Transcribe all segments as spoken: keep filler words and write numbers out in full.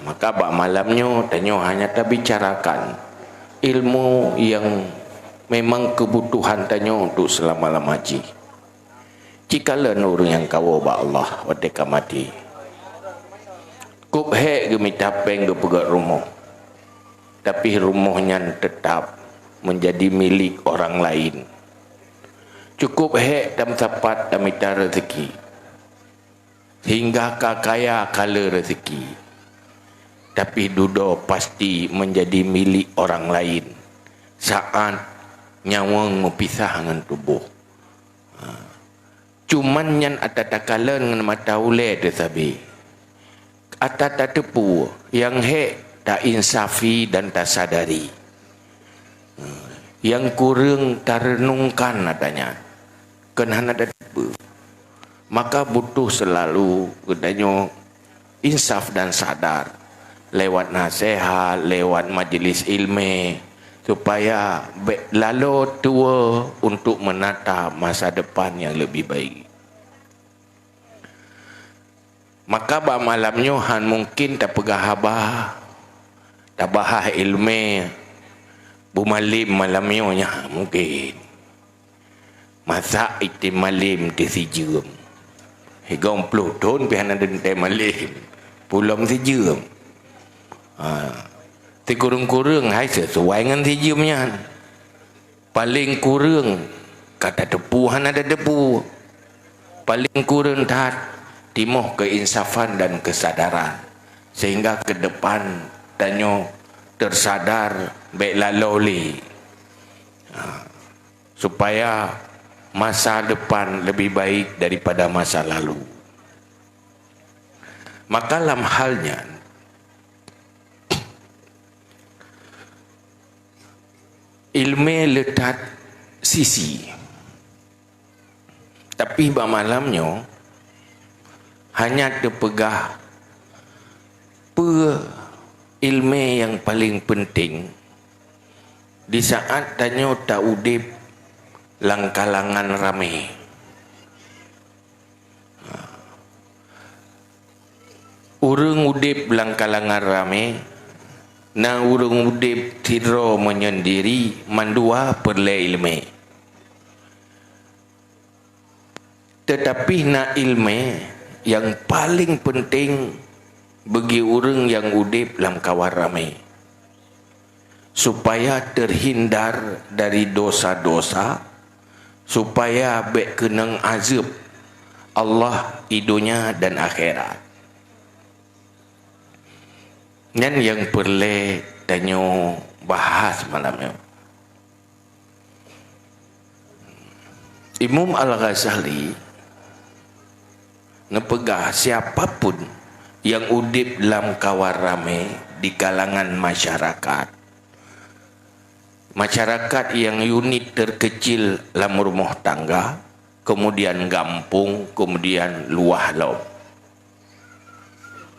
Maka bak malam nyoe tanyoe hanya tabicarakan ilmu nyang memang keubutuhan tanyoe untuk seulama-lama jih. Cikalon ureuëng nyang kawoe bak Allah watée ka maté. Kôb hék geumita péng geupeugét rumoh, tapi rumoh nyan teutap meunjadi milék orang laén. Cukôp hék tameusapat tamita reuzeuki, sehingga ka kaya ka le reuzeuki. Tapi dudoe pasti meunjadi milék orang laén saát nyawöng meupisah ngon tuboh. Ha. Cuman nyan ata takalon ngon mata ulée teuh sabe. Ata tateupeue nyang hék tainsafi dan tasadari. Nyang kureueng tareunungkan ata nyan. Kon hana tateupeue. Maka butuh seulalu geutanyoe insaf dan sadar lewat naseuhat, lewat majlis ilmu, supaya bék lalo tuwoe untuk meunata masa depan nyang leubeh baik. Maka bak malam nyoe hán mungken tapeugah haba, tabahas ilmu, beumalem malam nyoe nyan mungken. Masak item malem teuh sijeuem. Higom ploh thon pih hana teuntée malem. Pulom sijeuem. Ha. Sikureueng-kureueng hai sesuai ngon sijeuem nyan. Paleng kureueng ka tateupeue hana tateupeue. Paleng kureueng that timoh keuinsafan dan keusadaran. Sehingga keudepan tanyoe teusadar bék lalo lé. Ha. Supaya masa depan lebih baik daripada masa lalu. Maka lam hal nyan, ilmu le that sisi. Tapi bak malam nyoe, hanya teupeugah peue ilmu nyang paleng peunteng di saát tanyoe taudeb lam kalangan ramé. Ureuëng udeb lam kalangan ramé, na ureuëng udeb sidroe meunyeundiri, mandua peureulée ilmu. Teutapi na ilmu nyang paleng peunteng bagi ureuëng nyang udeb lam kawan ramé, supaya teuhindar dari dosa-dosa, supaya bék keunong azeueb Allah i donya dan akhirat. Nyan nyang peureulée tanyoe bahas malam nyoe. Imam Al-Ghazali neupeugah, siapa pun nyang udeb lam kawan ramé di kalangan masyarakat, masyarakat nyang unit terkecil lam rumoh tangga, kemudian gampông, kemudian luwah lom.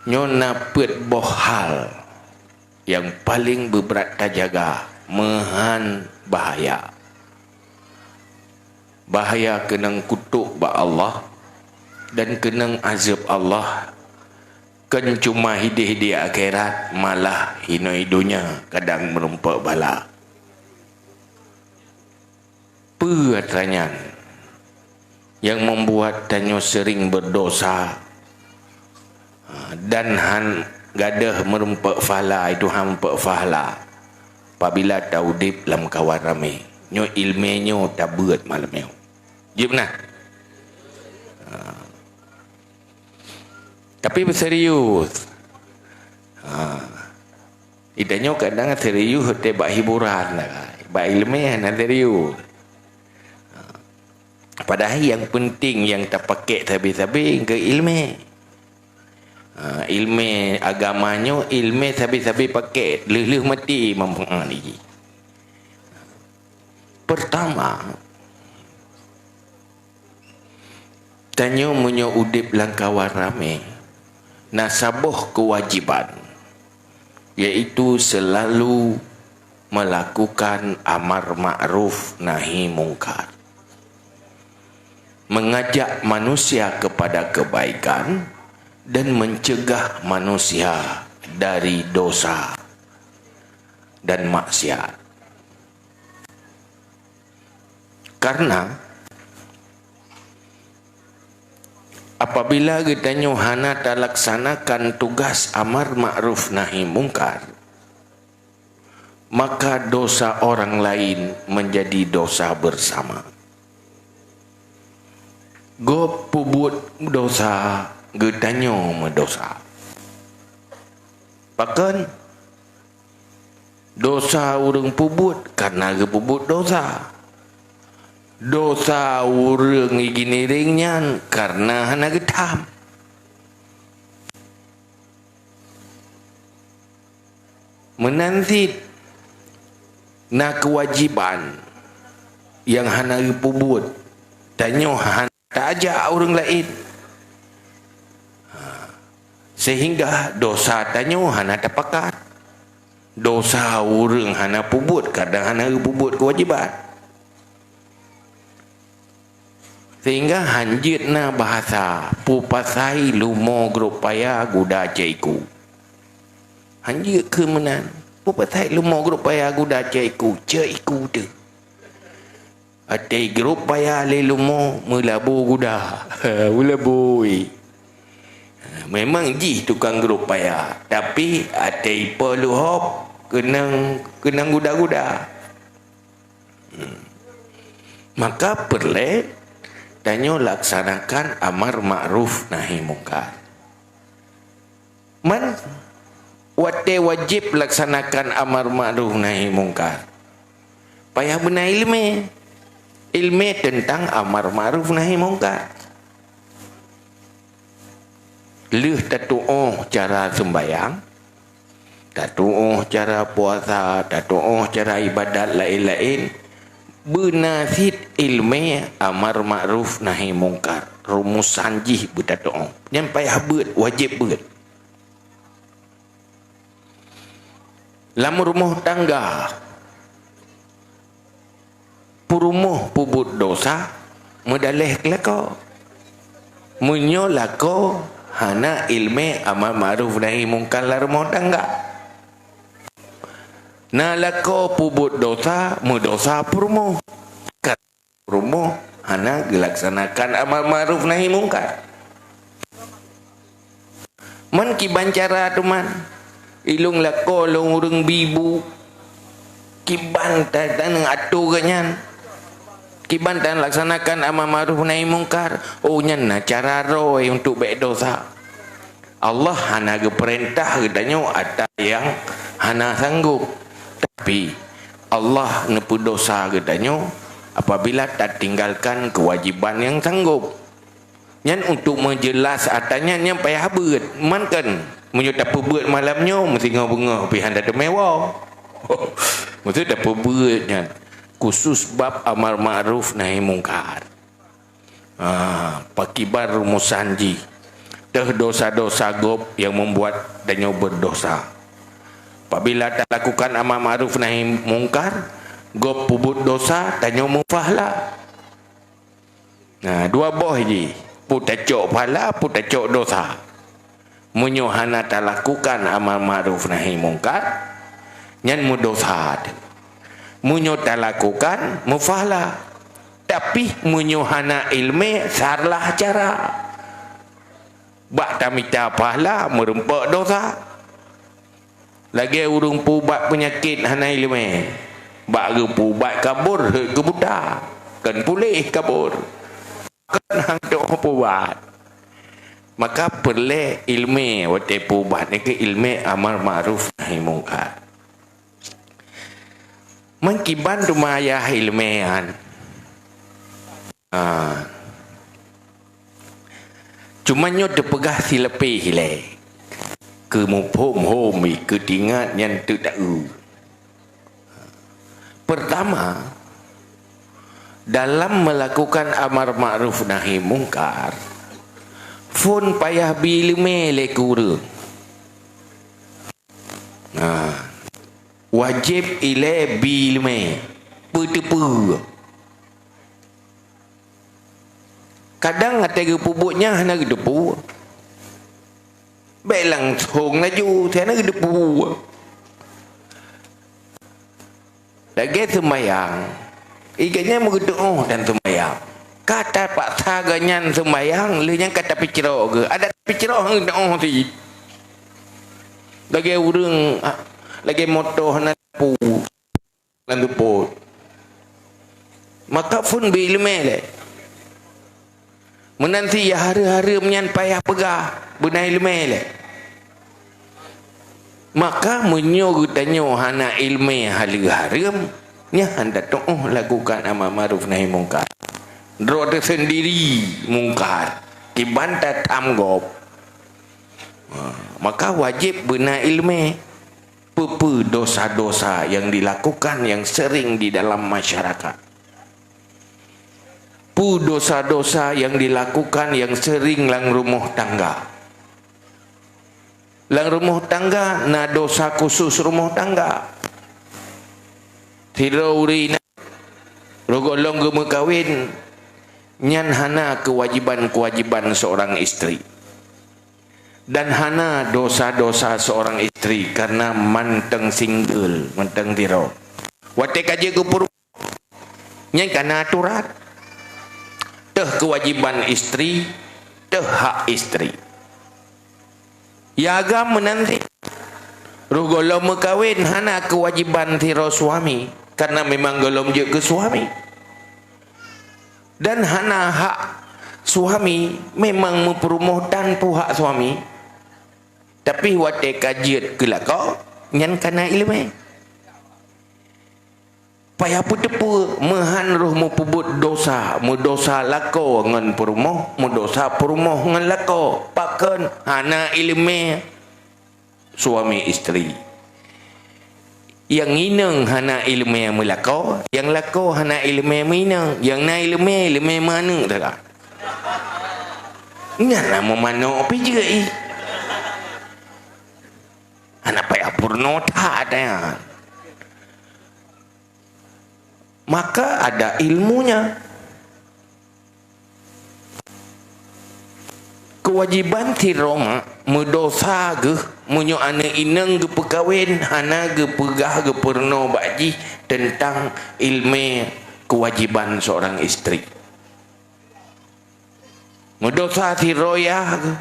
Nyoe na peuet boh hal nyang paleng beubrat tajaga, meuhan bahaya. Bahaya keunong kutok bak Allah dan keunong azeueb Allah, kon cuma hideh-hideh akhirat, malah inoe donya kadang meurumpok bala. Peue atra nyan nyang membuat tanyoe sering berdosa, dan han gadôh meurumpok pahala, itu han murumpok pahala apabila taudeb lam kawan ramé? Nyoe ilmu nyoe tabeuet malam nyoe. Jeuet na? Ha. Tapi beuserius. Ha. Itanyoe kadang serius teuh bak hiburan lah. Bak ilmu hana serius. Padahai nyang penting nyang tapakék sabe-sabe keu ilmu. Ha, ilmu agama nyoe ilmu sabe-sabe pakék, lheuh-lheuh maté manfaat jih. Pertama, tanyoe meunyoe udeb lam kawan ramé, na saboh keuwajiban, yaitu seulalu melakukan amar makruf nahi mungkar, mengajak manusia kepada kebaikan dan mencegah manusia dari dosa dan maksiat. Karena apabila geutanyoe hana talaksanakan tugas amar ma'ruf nahi mungkar, maka dosa orang lain menjadi dosa bersama. Gob peubuet dosa, geutanyoe meudosa. Pakon? Dosa ureuëng peubuet karena geupeubuet dosa. Dosa ureuëng giniring nyan karena hana geutham. Meunan cit na keuwajéban nyang hana geupeubuet, tanyoe hana taajak ureuëng laén. Ha, sehingga dosa tanyoe hana tapakat. Dosa ureuëng hana peubuet kadang hana geupeubuet keuwajéban. Sehingga hanjeuet na bahasa, "Peupasai lumo grob paya guda ceuiku." Hanjeuet keu meunan, "Peupasai lumo grob paya guda ceuiku, ceuiku teuh." Até grob paya lé lumo meulabo guda. Meulaboi. Memang jih tukang grob paya, tapi até ipo luhop keunong, keunong guda-guda. Hmm. Maka peureulée tanyoe laksanakan amar ma'ruf nahi mungkar. Man watée wajéb laksanakan amar ma'ruf nahi mungkar, payah beuna iéleumé. Iéleumé teuntang amar ma'ruf nahi mungkar. Lheueh tatuoh cara seumbayang, tatuoh cara puasa, tatuoh cara ibadat laén-laén, beuna cit iéleumé amar ma'ruf nahi mungkar, rumusan jih beutatuoh. Nyan payah beuet, wajéb beuet. Lam rumoh tangga, peurumoh peubuet dosa, meudaleh keu lakoe. Meunyoe lakoe hana iéleumé amar ma'ruf nahi mungkar lam rumoh tangga, na lakoe peubuet dosa, meudosa peurumoh. Peurumoh hana geulaksanakan amar ma'ruf nahi mungkar. Man kiban cara teuma, ilong lakoe lôn ureuëng bi bu, kiban ta-, tanang atô geuh nyan, kiban talaksanakan amar ma'ruf nahi mungkar, oh, nyan na cara roe untuk bék dosa. Allah hana geupeurintah geutanyoe atra nyang hana sanggob. Tapi, Allah neupeudosa geutanyoe apabila tatinggalkan keuwajéban nyang sanggob. Nyan untuk meujeulaih atra nyan, nyan payah beuet. Man kan, meunyoe tapeubeuet malam nyoe, meusingoh beungoh pih hana teumé woe. Maksud tapeubeuet nyan khusus bab amar ma'ruf nahi mungkar. Ah, pakiban rumusan jih. Teuh dosa-dosa gob nyang membuat tanyoe berdosa. Apabila talakukan amar ma'ruf nahi mungkar, gob peubuet dosa, tanyoe meupahala. Nah, dua boh jih, peue tacok pahala, peue tacok dosa. Meunyoe hana talakukan amar ma'ruf nahi mungkar, nyan meudosa teuh. Meunyoe talakukan, meupahala. Tapi meunyoe hana iéleumé, salah cara. Bak tamita pahala, meureumpok dosa. Lagée ureuëng peuubat peunyakét hana iéleumé. Bak geupeuubat kabur, heuet keu buta. Kon puléh kabur. Kon hantom peuubat. Maka peureulée iéleumé watée peuubat, nyan keuh iéleumé amar ma'ruf nahi mungkar. Man kiban teuma yah iéleumé nyan. Ah. Cuma nyoe teupeugah silapéh ilée. Keu muphom-hom, keu teuingat nyan teuk taeu. Pertama, dalam melakukan amar ma'ruf nahi mungkar, phon payah bi iéleumé lé keu ureuëng. Nah, wajéb ilée bi iéleumé, peuteupeue. Kadang watée geupeubuet nyan hana geuteupeue. Bèk langsông laju, sinan geuteupeue. Lagèe seumayang. Ié nyan meugeuteuôh dan seumayang. Ka tapaksa geuh nyan seumayang, lheueh nyan ka tapicrok geuh. Adak tapicrok han geuteuôh sit. Lagèe ureueng, ah, lagèe moto hana lampu. Lam seupôt. Maka phôn beu iéleumé lé. Meunan cit nyang hareuem-hareuem nyan payah peugah, beuna iéleumé lé. Maka meunyoe geutanyoe hana iéleumé haleue hareuem, nyan hana teuôh lakukan amar ma'ruf nahi mungkar. Droe teuh seundiri mungkar, kiban tatham gob. Ha, maka wajéb beuna iéleumé. Peue-peue dosa-dosa yang dilakukan yang sering di dalam masyarakat? Peue dosa-dosa yang dilakukan yang sering lam rumoh tangga? Lam rumoh tangga na dosa khusus rumoh tangga. Sidroe ureueng inong, roh gohlom geumeukawen, nyan hana keuwajiban-keuwajiban seorang istri. Dan hana dosa-dosa seorang istri karena mantong single, mantong sidroe. Watèe ka jeuet keu peurumoh, nyan ka na aturan. Teuh keuwajiban istri, teuh hak istri. Ya agam meunan cit. Roh gohlom meukawen hana keuwajiban sidroe suami, karena memang gohlom jeuet keu suami. Dan hana hak suami, memang meupeurumoh tan peue hak suami, tapi watèe ka jeuet keu lakoe, nyan ka na iéleumé. Payah peuteupeue, meuhan roh meupeubuet dosa, meudosa lakoe ngon peurumoh, meudosa peurumoh ngon lakoe. Pakon? Hana iéleumé. Suami istri. Nyang inong hana iéleumé meulakoe, nyang lakoe hana iéleumé meuinong, nyang na iéleumé, iéleumé meuaneuk sagai. Nyan na meumanok pih jeuet ih. Hana payah peurunoe that nyan. Maka ada ilmunya. Keuwajiban sidroe mak meudosa geuh meunyoe aneuk inong geupeukawen hana geupeugah geupeurunoe bak jih teuntang iéleumé keuwajiban seorang istri. Meudosa sidroe yah geuh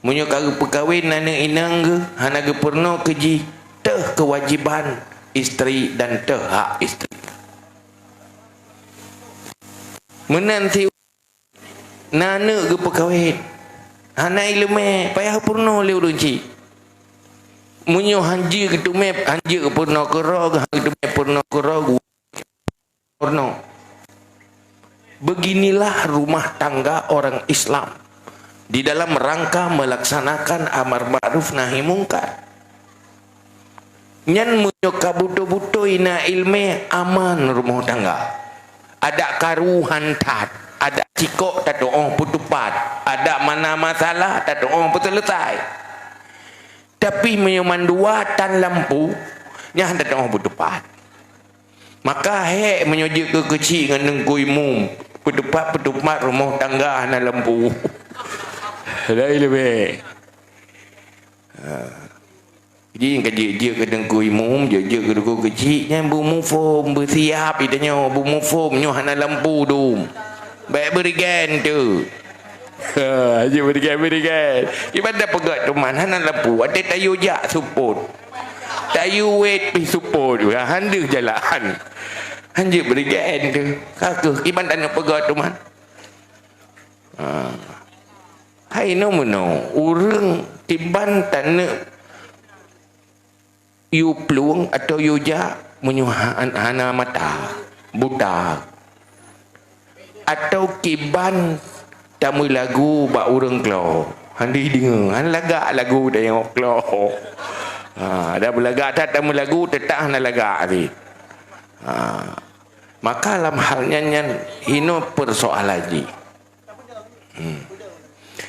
meunyoe ka geupeukawen aneuk inong geuh hana geupeurunoe keu jih teuh keuwajiban istri dan teuh hak istri. Meunan si na aneuk geupeukawen, hana iéleumé, payah peurunoe lé ureueng chik. Meunyoe hanjeuet geuteumé, hanjeuet geupeurunoe keudroe, hanjeuet geuteumé peurunoe keudroe, peurunoe. Beginilah rumah tangga orang Islam di dalam rangka melaksanakan amar ma'ruf nahi mungkar. Nyan meunyoe ka beutôi-beutôi na iéleumé, aman rumoh tangga. Adak karu han that, adak cikok tatu'oh peutupat, adak mana masalah tatu'oh peuseuleusai. Tapi meunyoe mandua tan lampu, nyan tatu'oh peutupat. Maka hék meunyoe jeuet keu keuchik ngon Teungku Imum, peutupat-peutupat rumoh tangga hana lampu. Hana iéleumé. Ha. Jadi ka jeuet-jeuet keu Teungku Imum, jeuet-jeuet keu Teungku Keuchik, nyan beumuphom, beusiab geutanyoe, beumuphom nyoe hana lampu dum. Bèk beurigen tu. Ha, jeuet beurigen-beurigen. Kiban tapeugöt teuma hana lampu, watèe tayue jak seupôt. Tayue wét pih seupôt, ha, han deuh jalan. Han jeuet beurigen tu. Ka keuh, kiban taneuk peugöt teuma. Ha. Hai nyoe meunoe, ureueng kiban taneuk yue plueng atau yue jak meunyoe ha-, hana mata, buta. Atau kiban tameulagu bak ureueng klo, han deuh deungö, han lagak lagu tanyoe klo. Ha, dan beulagak that tameulagu, teutap hana lagak lé. Ha. Maka lam hal nyan, nyan hinoe peusoalan jih. Hmm.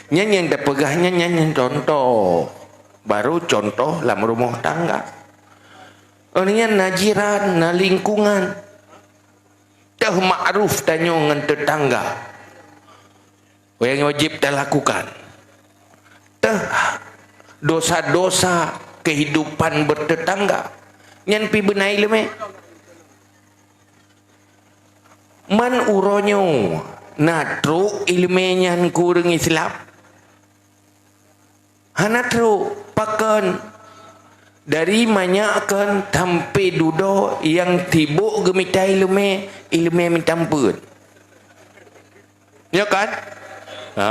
Nyan nyang tapeugah nyan, nyan, nyan contoh. Baru contoh lam rumoh tangga. Ureueng nyan na jiran, na lingkungan. Teuh ma'ruf tanyoe ngon teutangga. Nyang wajéb talakukan. Teuh dosa-dosa kehidupan bertetangga. Nyan pi beuna iéleumé. Man uroe nyoe na trok iéleumé nyan keu ureuëng Islam? Hana trok. Pakon? Dari manyak kon sampai dudoe nyang sibok geumita iéleumé, iéleumé mita ampeuen. Nyo kan? Ha.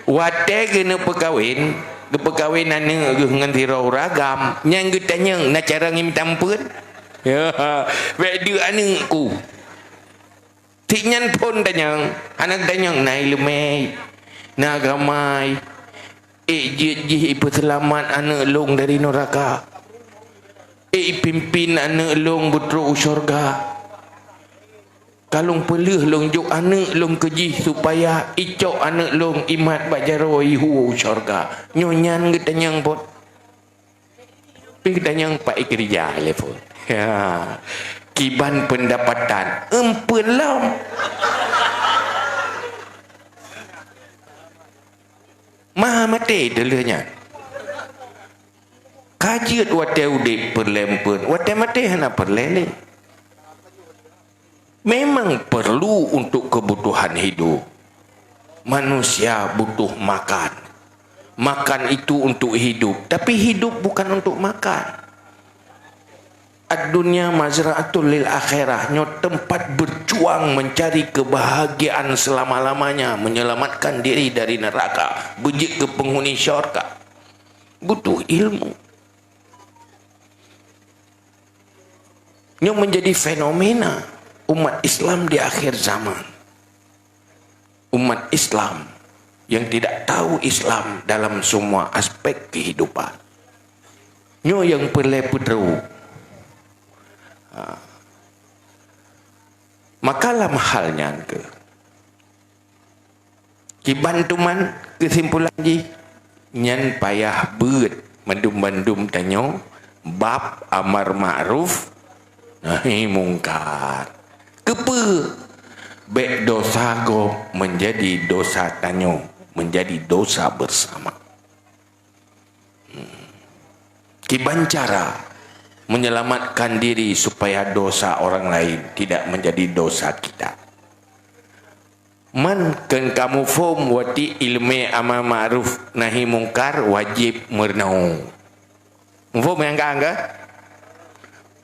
Watée geuneuk peukawen, geupeukawen aneuëk geuh ngon sidroe ureuëng agam, nyang geutanyong na cara ngieng mita ampeuen. Ya, bék deuk aneuëk ku. Cit nyan phon tanyong, hana geutanyong na iéleumé, na agama, ék jeuet jih ipeuseulamat aneuëk lôn dari neuraka, ék ipimpin aneuëk lôn beutrok u syeuruga. Ka lôn peuleueh lôn jok aneuëk lôn keu jih supaya icok aneuëk lôn imat bak jaroe ihu u syeuruga. Nyoe nyan geutanyong phon. Pi geutanyong Pak Ikirja telepon. Ya. Kiban pendapatan? Empeun lom. Maha maté deuh nyan. Ka jeuet watée udeb peureulée empeun, watée maté hana peureulée lé. Memang perlu untuk kebutuhan hidup. Manusia butuh makan. Makan itu untuk hidup, tapi hidup bukan untuk makan. Ad-dunya mazra'atul lil akhirah, nyoe tempat berjuang mencari kebahagiaan selama-lamanya, menyelamatkan diri dari neraka, beujeuet keu penghuni syurga. Butuh ilmu. Nyoe menjadi fenomena umat Islam di akhir zaman. Umat Islam yang tidak tahu Islam dalam semua aspek kehidupan. Nyoe nyang peureulée peutrok. Ha. Maka lam hal nyan keuh, kiban teuma keusimpulan jih, nyan payah beuet mandum-mandum tanyoe bab amar ma'ruf nahi mungkar. Keupeue? Bék dosa gob menjadi dosa tanyoe, menjadi dosa bersama. Hmm. Kiban cara menyelamatkan diri supaya dosa orang lain tidak menjadi dosa kita. Man keu kamoe phom watée iéleumé amar ma'ruf nahi mungkar wajéb meurunoe. Muphom nyang ka, ka?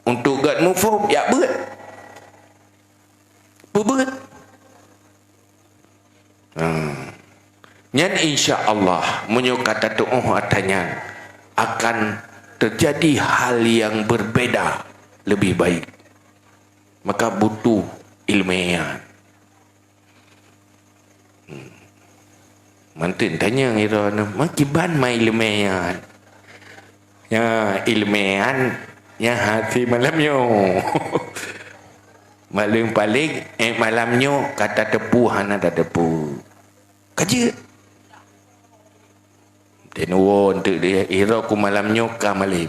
Untuk gét muphom, jak beuet. Peubeuet. Hmm. Nyan insya Allah, meunyoe ka tatuoh ata nyan, akan terjadi hal yang berbeda, lebih baik. Maka butuh iéleumé nyan. Hmm. Mantong tanyong sidroe nyoe, "Ma kiban ma iéleumé nyan?" "Ya, iéleumé nyan, nyan hase malam nyoe." Paléng-paléng, eh, malam nyoe ka tateupeue hana tateupeue. Ka jeuet. Teunuwoe eunteuk lé, sidroe ku malam nyoe ka malém.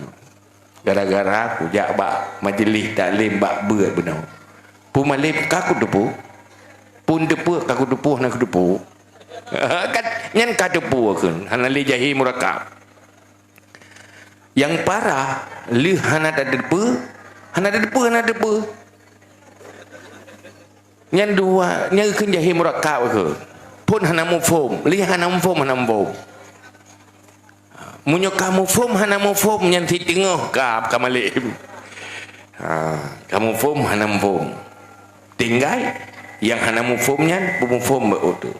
Gara-gara kujak bak majeuléh taklim bak beuet bunoe. Peue malém ka kuteupeue. Peue teupeue ka kuteupeue, hana kuteupeue. Kan nyan ka teupeue kheun, hana lé jahé murakab. Nyang parah, lheueh hana tateupeue, hana tateupeue, hana tateupeue. Nyan dua, nyan kheun jahé murakab kheun. Phon hana muphom, lheueh hana muphom, hana muphom. Meunyoe ka muphom hana muphom, nyan siteungoh ka, ka malém. Ha, ka muphom hana muphom. Tinggai nyang hana muphom nyan, peumuphom bak utu.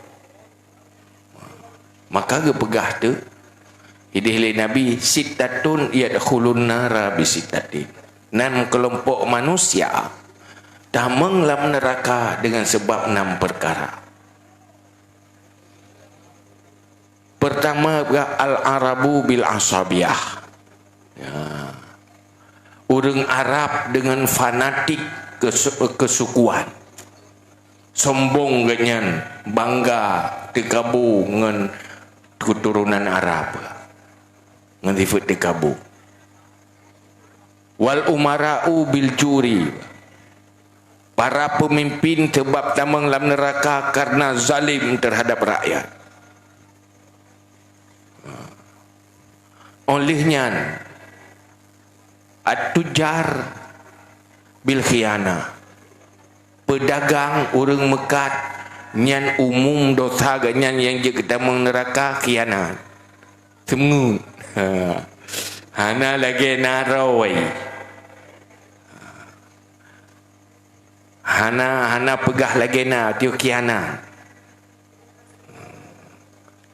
Maka geupeugah teuk, idéh lé Nabi, "Sittatun yadkhulun nara bi sittatin." Nam keulompok manusia tamong lam neuraka deungon sabab nam peukara. Peurtama, al-Arabu bil asabiyah. Ya. Ureuëng Arab deungon fanatik kesu-, keusukuan. Sombong geuhnyan, bangga, teukabo ngon keuturonan Arab. Ngon sifeuet teukabo. Wal umara'u bil juri. Para peumimpin teubab tamong lam neuraka kareuna zalim teuhadab rakyat. Óh lheueh nyan, at-tujar bil khianah. Peudagang ureuëng meukat nyan umum dosa geuh nyan nyang jeuet geutamong neuraka khianat. Seumeungeut. Ha. Hana lagée na roe. Hana, hana peugah lagée na, teuh khianat.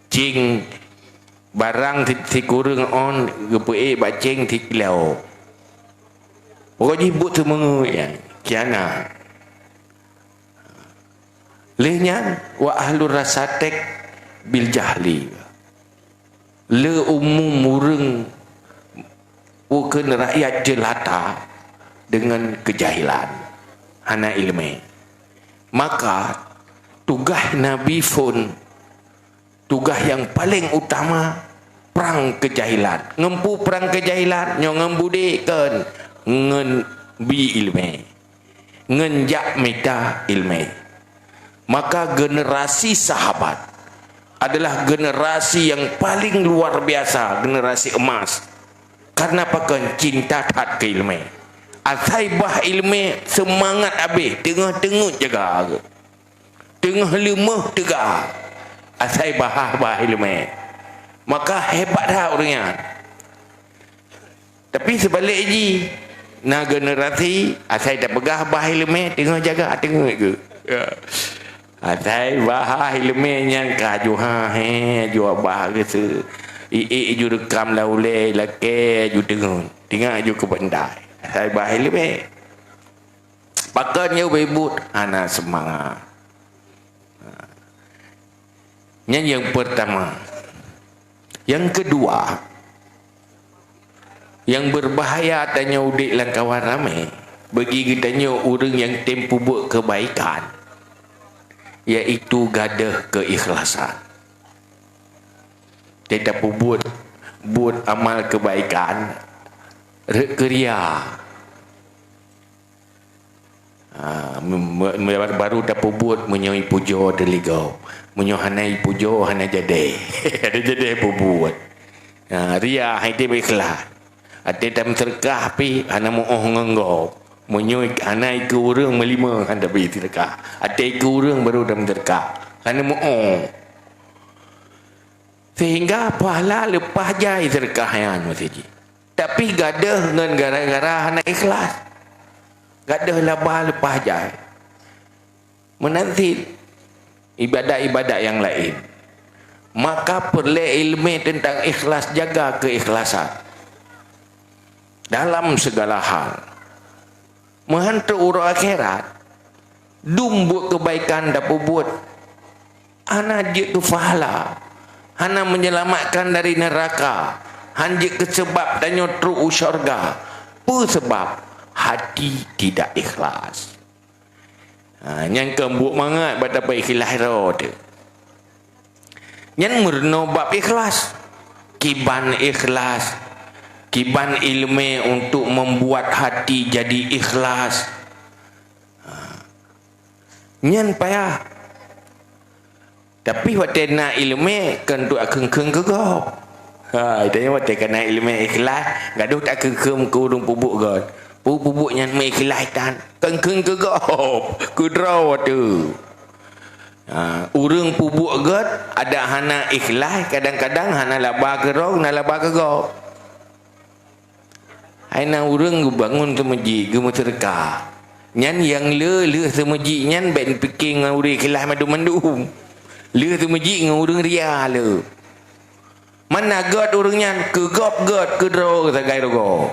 Céng barang si-, sikureueng ôn geupeuék bak céng sikilo. Pokok jih buet seumeungeut nyan, khianat. Lheueh nyan, wa ahlur rasatek bil jahli. Le umum ureuëng ukeuen rakyat jeulata deungon keujahilan, hana iéleumé. Maka, tugaih Nabi phon, tugaih nyang paleng utama, prang keujahilan. Ngon peue prang keujahilan? Nyoe ngon budek kon, ngon bi iéleumé, ngon jak mita iéleumé. Maka generasi sahabat adalah generasi yang paling luar biasa, generasi emas. Karena pakon? Cinta that keu iéleumé. Asai bah iéleumé, seumangat abéh, teungoh teungeut jaga, teungoh leumoh teuga. Asai bah-bah iéleumé. Maka hebat that ureuëng nyan. Tapi seubalek jih, na generasi asai tapeugah bah iéleumé teungoh jaga, teungoh geuh. Ya. Asai bah iéleumé nyan ka ju ha he, ju bah geuh seu. Iék ju reukam lam ulée lakée ju teungoh. Tinggai ju keu bandai. Asai bah iéleumé. Pakon nyoe beubuet hana seumangat. Nyan nyang peurtama. Nyang keudua, nyang beurbahaya tanyoe udeb lam kawan ramé, bagi geutanyoe ureuëng nyang tem peubuet keubaikan, yaitu gadôh keuikhlasan. Tem tapeubuet buet amal keubaikan rot keu ria. Ha, me-, me-, me-, baru tapeubuet meunyoe ipujoe teuh lé gob. Meunyoe hana ipujoe, hana jadi. Hana jadi peubuet. Ha, ria, hai tem ikhlas. Até tameuseudeukah pih hana meuoh ngon gob. Meunyoe hana ikeue ureuëng, meulimong hana tabri seudeukah. Até ikeue ureuëng baru tameuseudeukah. Hana meuoh. Sehingga pahala leupah jai seudeukah nyan meuseujid. Tapi gadôh ngon gara-gara hana ikhlas. Gadôh laba leupah jai. Meunan cit ibadat-ibadat nyang laén. Maka peureulée iéleumé teuntang ikhlas, jaga keuikhlasan dalam segala hal. Meuhan trok uroe akhirat, dum buet keubaikan tapeubuet, hana jeuet keu pahala, hana menyelamatkan dari neraka, han jeuet keu seubab tanyoe trok u syeuruga. Peue seubab? Hati tidak ikhlas. Ha, nyan keuh buet mangat bak tapeuikhlas droe teuh. Nyan meurunoe bab ikhlas. Kiban ikhlas, kiban iéleumé untuk membuat hati jadi ikhlas. Ha. Nyan payah. Tapi watée na iéleumé, kon trok takheun-kheun keu gob. Ha, tanyoe watée ka na iéleumé ikhlas, gadôh takheun-kheun keu ureuëng peubuet göt. Peue peubuet nyan meuikhlas tan, kheun-kheun keu gob, keu droe teuh. Ha, ureuëng peubuet göt, adak hana ikhlas, kadang-kadang hana laba keu droe, na laba keu gob. Hai na ureuëng geubangon seumeujid, geumeuseudeukah. Nyan nyang le lheueh seumeujid nyan bék pike ngon ureuëng ikhlas mandum-mandum. Lheueh seumeujid ngon ureuëng ria le. Mana göt ureuëng nyan, keu gob göt, keu droe sagai rugoe.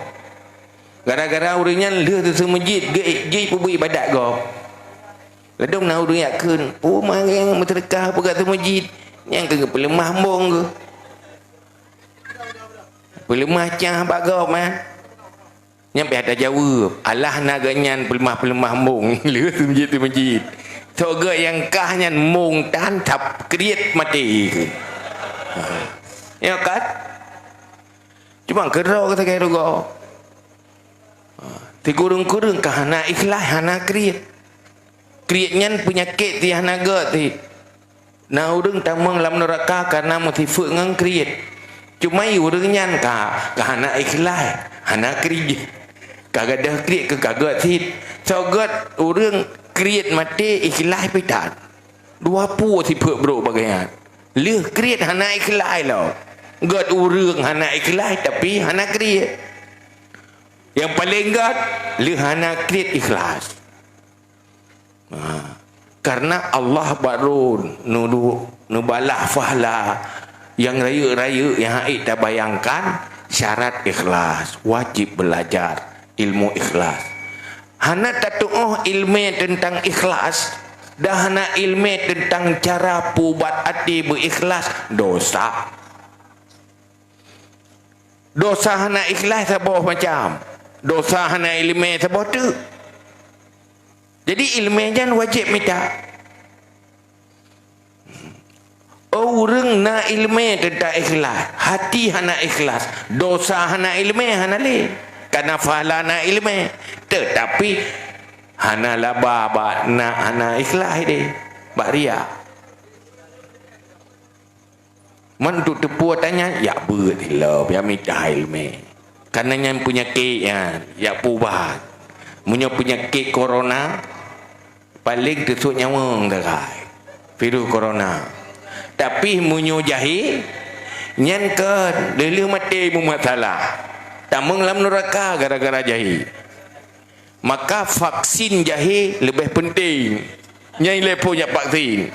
Gara-gara ureuëng nyan lheueh seumeujid, geuék jih peubuet ibadat gob. Ladôm na ureuëng jak kheun, "Peue ma nyang meuseudeukah peugöt seumeujid, nyang keu geupeuleumah embong geuh." Peuleumah cah bak gob, man. Nyan payah tajaweueb. Alah na geuh nyan peuleumah-peuleumah mong. Lheueh seumeujid-seumeujid. Soe geuh nyang kah nyan mong tan, sab kriet maté. Ha. Ya kan? Cuma keudroe sagai rugoe. Ha. Sikureueng-kureueng ka hana ikhlas, hana kriet. Kriet nyan peunyakét ti hana gét ti. Na ureuëng tamong lam nuraka kareuna meusifeuet ngon kriet. Cuma ureuëng nyan ka, ka hana ikhlas, hana kriet. Ka gadôh kriet keu ka gét cit. Soe gét ureuëng kriet maté ikhlas pih that. Dua peue sifeuet brôk bagaih nyan. Lheueh kriet hana ikhlas lom. Gét ureuëng hana ikhlas tapi hana kriet. Nyang paleng gét lheueh hana kriet ikhlas. Ha. Karena Allah baru nudu-, neubalah pahala nyang rayeuk-rayeuk nyang hana tabayangkan, syarat ikhlas, wajib belajar ilmu ikhlas. Hana tatuoh ilmu tentang ikhlas, dan hana ilmu tentang cara pubat até beu ikhlas, dosa. Dosa hana ikhlas saboh macam. Dosa hana ilmu saboh teuk. Jadi ilmu nyan wajib mita. Oh, ureuëng na ilmu tentang ikhlas, hati hana ikhlas, dosa hana ilmu hana lé. Karena pahala na ilmu, tetapi hana laba bak na hana ikhlas deh, bak riya. Man untuk teupeu tanya, yak beuet ilom, yak mita ilmu. Karena nyan peunyakét nyan, yak pubat. Meunyoe peunyakét corona, paleng teusok nyawöng sagai. Virus corona. Tapi meunyoe jahé, nyan kon lheueh maté meumasalah. Tamong lam nuraka gara-gara jahé. Maka vaksin jahé leubeh penting. Nyang ilée phon jak vaksin.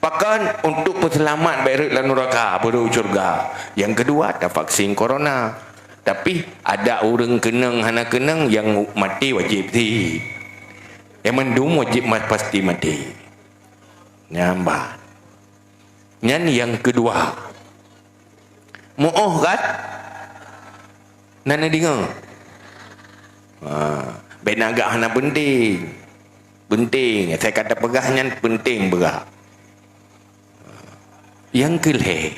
Pakon? Untuk peuseulamat bék rhot lam nuraka, beurhot syeuruga. Nyang keudua, tavaksin corona. Tapi, ada ureuëng keunong hana keunong, nyang maté wajéb cit. Nyang mandum wajéb ma-, pasti maté. Nyan ban. Nyan nyang keudua. Muoh kan? Na neudeungoe? Ha, bék na agak hana penting. Penting. Asai ka tapeugah nyan penting beugah. Nyang keu lhée,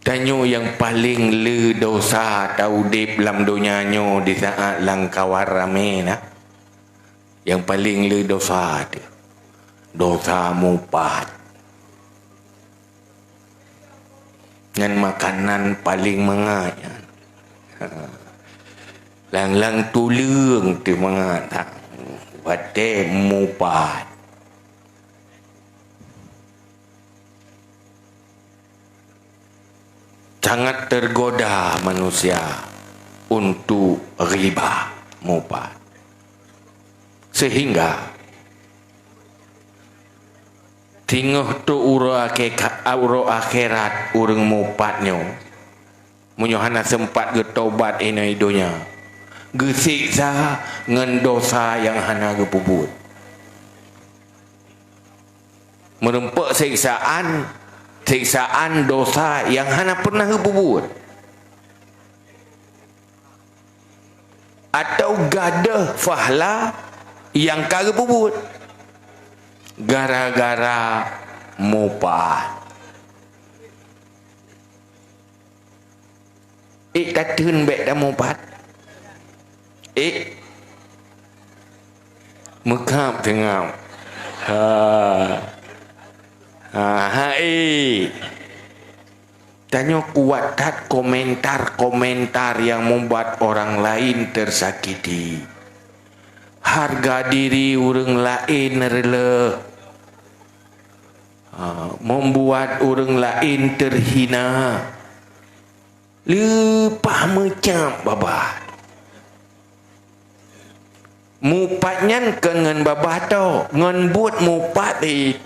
tanyoe nyang paleng le dosa taudeb lam donya nyoe di saát lam kawan ramé na. Nyang paleng le dosa teuh, dosa mupat. Nyan makanan paleng mangat nyan. Lang-lang tuleueng teuh mangat that. Watée mupat. Sangat tergoda manusia untuk riba, mupat. Sehingga singoh trok uroe akhe-, uroe akhirat ureuëng mupat nyoe, meunyoe hana seumpat geutobat inoe donya, geuseksa ngon dosa nyang hana geupeubuet. Meurumpok seksaan, seksaan dosa nyang hana pernah geupeubuet. Atau gadôh pahala nyang ka geupeubuet. Gara-gara mupat. Ék tateun bék tamupat. Ék. Meukab teungab. Ha. Ha, ha, ék. Tanyoe kuat that komentar-komentar nyang membuat orang lain tersakiti. Harga diri ureuëng laén reuleueh. Ha, membuat ureuëng laén terhina. Leupah meucab babah. Mupat nyan kon ngon babah tok, ngon buet mupat cit.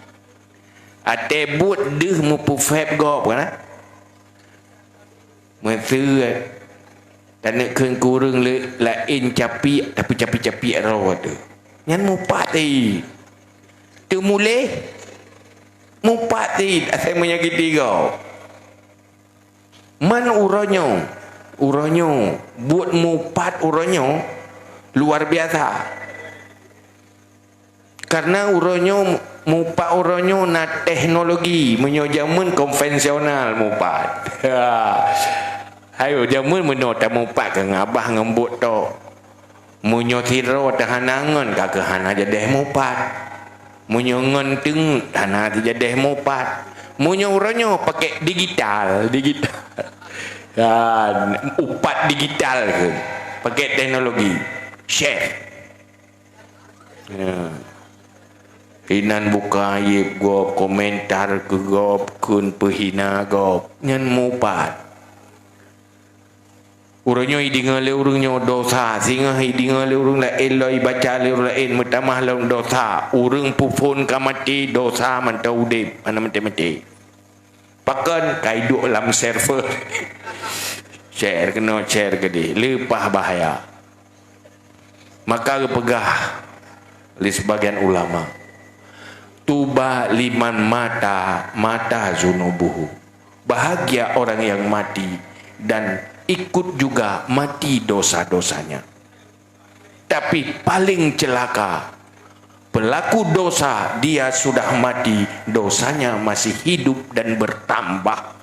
Até buet deuh meupeufeb gob kan? Meuseu taneuk kheun keu ureuëng le-, laén capiek, tapi capiek-capiek droe teuh. Nyan mupat cit. Teumuléh, mupat cit asai meunyakiti gob. Man uroe nyoe, uroe nyoe, buet mupat uroe nyoe luar biasa. Karena uroe nyoe, mupat uroe nyoe na teknologi, meunyoe jameun konvensional mupat. Ayo, jameun meunoe tamupat keu ngabah ngon buet tok. Meunyoe sidroe teuh hana ngon, ka keuh hana jadeh mupat. Meunyoe ngon teungeut, hana jadeh mupat. Meunyoe uroe nyoe pakai digital, digital. Kan, upat digital ke? Pakai teknologi. Share. Ya. Inan buka aib gob, komentar keu gob, kheun peuhina gob. Nyan mupat. Uroe nyoe ideungoe lé ureuëng nyoe dosa, singoh ideungoe lé ureuëng laén, lom ibaca lé ureuëng laén, meutamah lom dosa. Ureuëng peuphon ka maté, dosa mantong udeb, hana maté-maté. Pakon? Ka iduek lam server. Share keunoe, share keudeh, leupah bahaya. Maka geupeugah lé sebagian ulama, "Tuba liman mata, mata zunubuhu." Bahagia orang yang mati dan ikut juga mati dosa-dosanya. Tapi paling celaka, pelaku dosa dia sudah mati, dosanya masih hidup dan bertambah.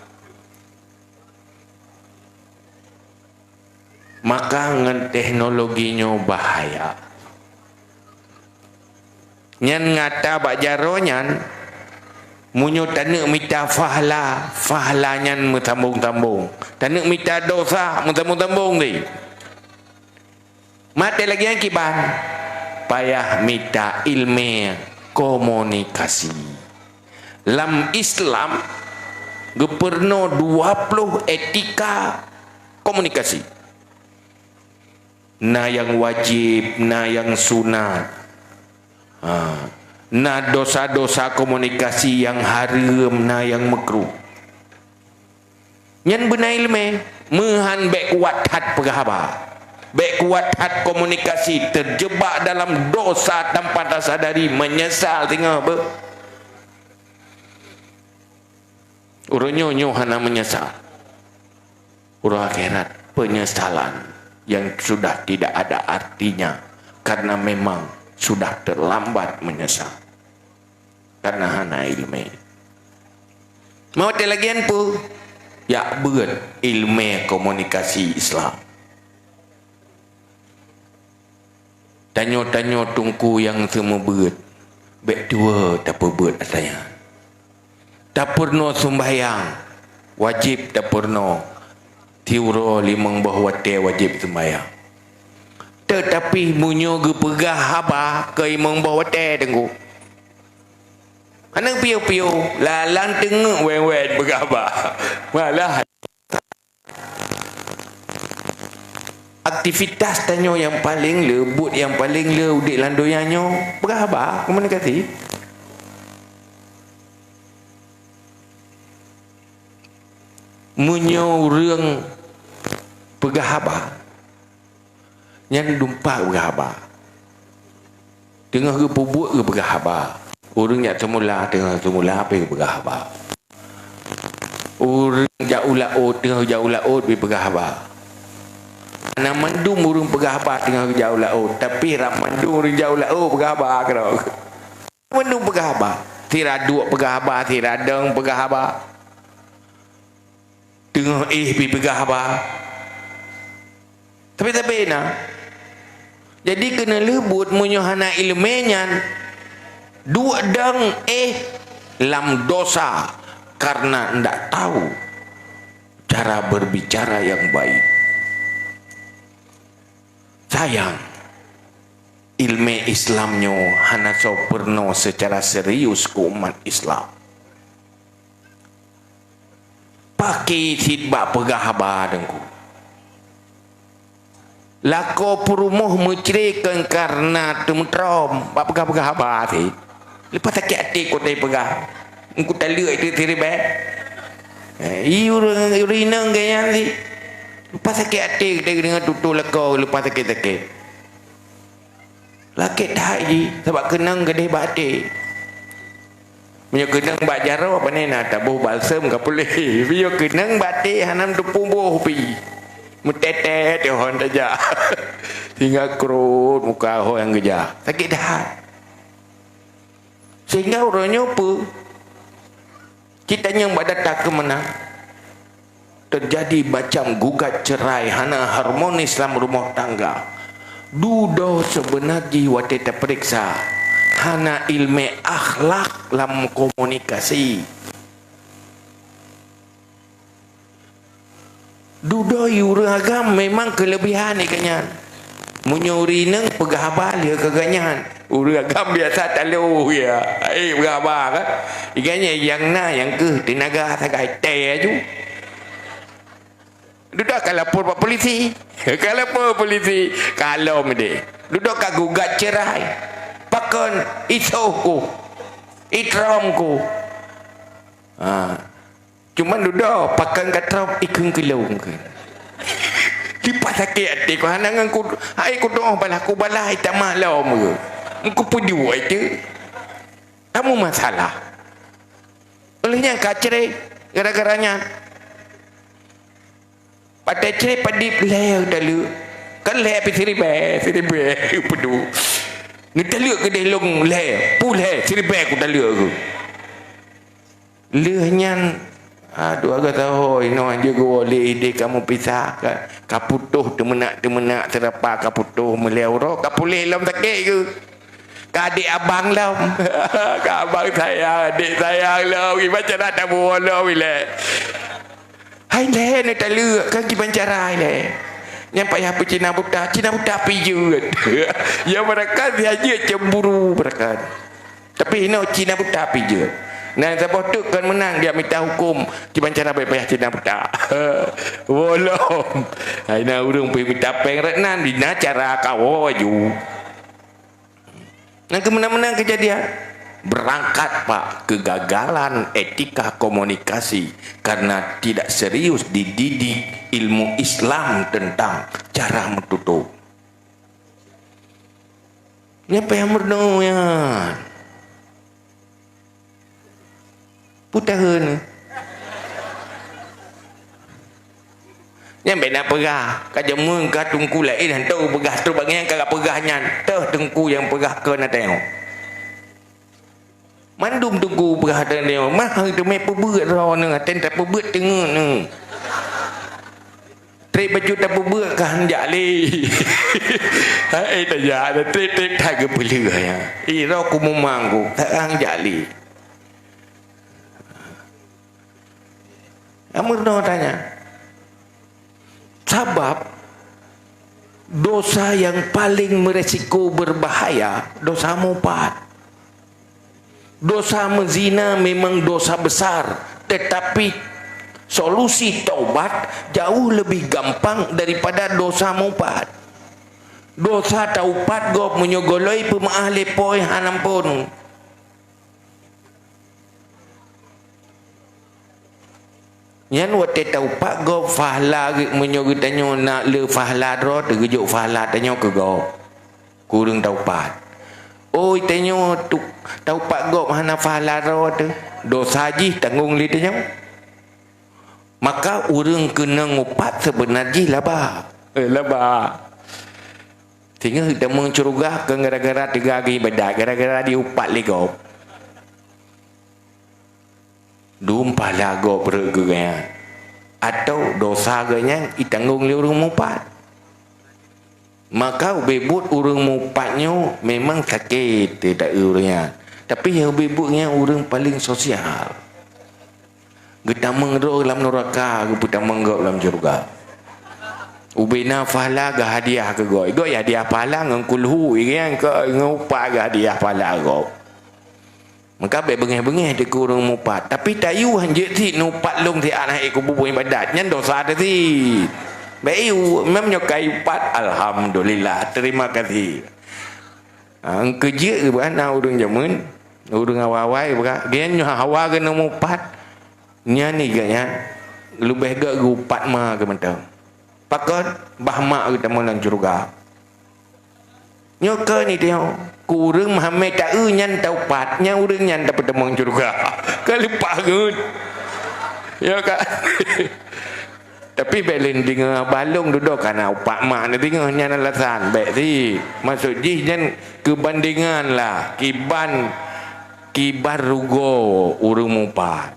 Maka ngon teknologi nyoe bahaya. Nyan nyata bak jaroe nyan, meunyoe taneuk mita fahla, fahla nyan meusambong-sambong. Taneuk mita dosa, meusambong-sambong lé. Maté lagée nyan kiban, payah mita iéleumé komunikasi. Lam Islam, geupeurunoe dua ploh etika komunikasi. Na nyang wajéb, na nyang sunat. Ha. Na dosa-dosa komunikasi nyang hareuem, na nyang meukruh. Nyan beuna iéleumé, meuhan bék kuat that peugah haba. Bék kuat that komunikasi, terjebak dalam dosa tanpa tasadari, meunyeusal singoh beuh. Uroe nyoe, nyoe hana meunyeusal. Uroe akhirat, penyesalan yang sudah tidak ada artinya karena memang sudah terlambat meunyeusal. Karena hana iéleumé. Meuwatée lagée nyan peue? Jak beuet iéleumé komunikasi Islam. Tanyoe-tanyoe teungku nyang seumeubeuet, bék tuwoe tapeubeuet ata nyan. Tapeurunoe seumbahyang, wajéb tapeurunoe. Siuroe limong boh watée wajéb seumbahyang. Teutapi meunyoe geupeugah haba keu limong boh watée teungku, hana piôh-piôh, lalang teungeuk wén-wén peugah haba. Malah aktivitas tanyoe nyang paleng le, buet nyang paleng le udeb lam donya nyoe, peugah haba, komunikasi. Meunyoe ureuëng peugah haba, nyan dumpak peugah haba. Teungoh geupeubuet geupeugah haba. Ureuëng jak seumula, teungoh seumula pih geupeugah haba. Ureuëng jak u laôt, teungoh jak u laôt pih peugah haba. Hana mandum ureuëng peugah haba teungoh jak u laôt, tapi ram mandum ureuëng jak u laôt peugah haba keudroe. Mandum peugah haba. Sira duek peugah haba, sira dong peugah haba. Teungoh éh pih peugah haba. Tapi-tapi na. Jadi keuneulheueh buet meunyoe hana iéleumé nyan, duek dong éh lam dosa karena ndak tahu cara berbicara yang baik. Sayang, iéleumé Islam nyoe hana soe peurunoe seucara serius keu umat Islam. Pakri cit bak peugah haba teungku. Lakoe peurumoh meucre kon kareuna teumeutrom bak peugah-peugah haba cit. Leupah sakét até keu teupeugah. Teungku taleuek itu siribée. Eh, i ureuëng, ureuëng inong gaya cit. Leupah sakét até keu teudeungoe tutoe lakoe, leupah sakét-sakét. Lakét that jih, sabab keunong keudeh bak até. Meunyoe keunong bak jaroe, pane na taboh balsem ka puléh. Meunyoe keunong bak até, hana meuteupeu boh pih. Meuteutét hon tajak. Sehingga krot muka hon nyang geujak. Sakét that. Sehingga uroe nyoe peue? Cit tanyong bak data keumeunang, teujadi macam gugat cerai, hana harmonis lam rumoh tangga. Dudoe seubeuna jih watée tapeuriksa, hana iéleumé akhlak lam komunikasi. Dudoe ureuëng agam memang keulebihan ié nyan. Meunyoe ureuëng inong peugah haba lheueh keu gobnyan, ureuëng agam biasa talo ya. Hai peugah haba kan? Ié nyan nyang na nyang keuh teunaga sagai tée aju. Dudoe ka lapor bak polisi. Ka lapor polisi, ka lom deh. Dudoe ka gugat cerai. Pakon isoh ku, itrom ku. Ha. Cuman dudoe pakon ka trom ikheun keulong kheun. Dipat sakét até ku hana ngon ku, hai ku doh balah ku balah itamah lom ke. Engku peujue itu. Kamu masalah. Oleh nyan ka cerai gara-gara nyan. Patai cerai padib lhée taleuek. Kan lhée pih siribée, siribée peue. Neutaleuek keudeh lôn lhée, peue lhée siribée kutaleuek keu. Lheueh nyan, aduh, agak tahu inoe jeuet geuwoe lé idéh kamoe pisah ka, ka putôh teumeunak-teumeunak seurapa ka putôh meulhée uroe ka puléh lom sakét keu. Ka adék abang lom. Ka abang sayang, adék sayang lom. Kiban cara tabuwoe lom ilée. Hai lé neutaleuek kan kiban cara ilée. Nyang payah peucina buta, cina buta pijeuet. Ya barakat dia jeuet cemburu barakat. Tapi inoe cina buta pijeuet. Nah, saboh teuk kon meunang dia mita huköm kiban cara bèk payah cina buta. Woe lom. Hai na ureuëng pih mita péng rot nan, dina cara kawoe aju. Nyang keumeunan-meunan keujadian, berangkat, Pak, kegagalan etika komunikasi karena tidak serius dididik ilmu Islam tentang cara meututoe. Nyan payah meurunoe nyan. Peue taheun? Nyan bèk na peugah, ka jameun ka teungku laén hantom peugah trok bak nyan ka peugah nyan. Teuh teungku nyang peugah keu na teuh. Mandum teungku peugah teuh nyoe, mah teumé peubeuet droeneuh, até tapeubeuet teungeut neuh. Trép bacut tapeubeuet ka han jak lé. Hai tajak, trép-trép that geupeuleueh ya. Ih, roh kumumang ku, ka han jak lé. Ameurunoe tanya. Sabab dosa yang paling meresiko berbahaya, dosa mupat. Dosa mezina memang dosa besar, tetapi solusi taubat jauh lebih gampang daripada dosa mupat. Dosa taupat gob meunyoe goloi peumeu'ah lé Po hana ampôn. Nyan watée taupat gob fahla geu-, meunyoe geutanyoe na le fahla droe teuh geujok fahla tanyoe keu gob. Keu ureuëng taupat. Oi, tanyoe tu, taupat gob hana fahla droe teuh, dosa jih tanggong lé tanyoe. Maka ureuëng keunong upat seubeuna jih laba. Eh, laba. Singoh tamong syeuruga kon gara-gara teuga geuibadat, gara-gara diupat lé gob. Dum pahala gob rot keu gobnyan, atawa dosa gobnyan itanggong lé ureuëng mupat. Maka ubé buet ureuëng mupat nyoe memang sakét teuh taeu ureuëng nyan. Tapi nyang ubé buet nyan ureuëng paleng sosial. Geutamong droe lam nuraka, geupeutamong gob lam syeuruga. Ubé na pahala geuhadiah keu gob. Gob hadiah pahala ngon kulhu, ngon upat geuhadiah pahala gob. Maka bék beungéh-beungéh teuh keu ureuëng mupat. Tapi tayue han jeuet cit neuupat lôn siat hana ék kubu ibadat. Nyan dosa teuh cit. Bék yue, mem nyoe ka iupat, alhamdulillah, terima kasih. Ha, keujeuet geuba na ureuëng jameun, ureuëng awai-awai beuka. Gen nyoe hawa keuneuk mupat. Nyan ni geuh nyan. Leubeh gét geuupat ma geuh mantong. Pakon? Bah mak geutamong lam syeuruga. Nyoe keuh ni teuh, keu ureuëng meuhamé taeu nyan taupat, nyan ureuëng nyan tapeutamong syeuruga. Ka leupah geuh. Ya kan? Tapi bék lé deungoe balong dudoe kana upat mak na deungoe nyan alasan. Bék cit. Maksud jih nyan keubandengan lah. Kiban, kiban rugoe ureuëng mupat.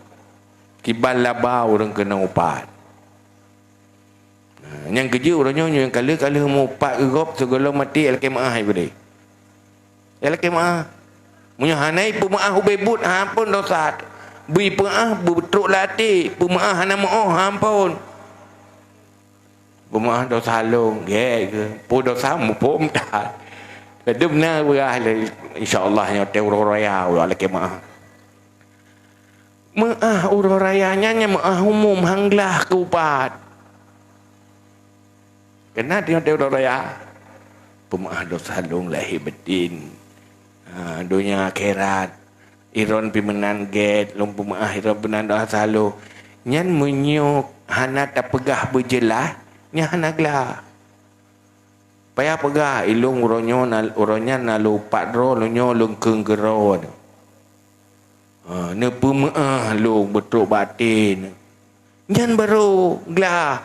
Kiban laba ureuëng keunong upat. Nah, nyang keujeuet uroe nyoe nyang ka lheueh-ka lheueh mupat keu gob sigohlom maté lakée meu'ah iék deh. Lakée meu'ah. Meunyoe hana ipeumeu'ah ubé buet, ha ampôn dosa. Beu ipeu'ah beutrok lam até, peumeu'ah hana meu'oh, ha ampôn. Peumeu'ah dosa lôn, gét keuh. Peue dosa muphom that. Ladum na beurah lé, insya Allah nyoe teuh uroe raya ulôn lakée meu'ah. Meu'ah uroe raya nyan, nyan meu'ah umum, han glah keu upat. Keunan teungoh teuh uroe raya, peumeu'ah dosa lôn lahé batin, ha, donya akhirat. Iron pih meunan gét, lôn peumeu'ah iron pih meunan dosa lôn. Nyan meunyoe hana tapeugah beujeulaih, nyan hana glah. Payah peugah, ilôn uroe nyoe na, uroe nyan na lôn upat droe, lôn nyoe lôn kheun keudroe. Ha, neupeumeu'ah lôn beutrok bak até nyan. Nyan barô glah.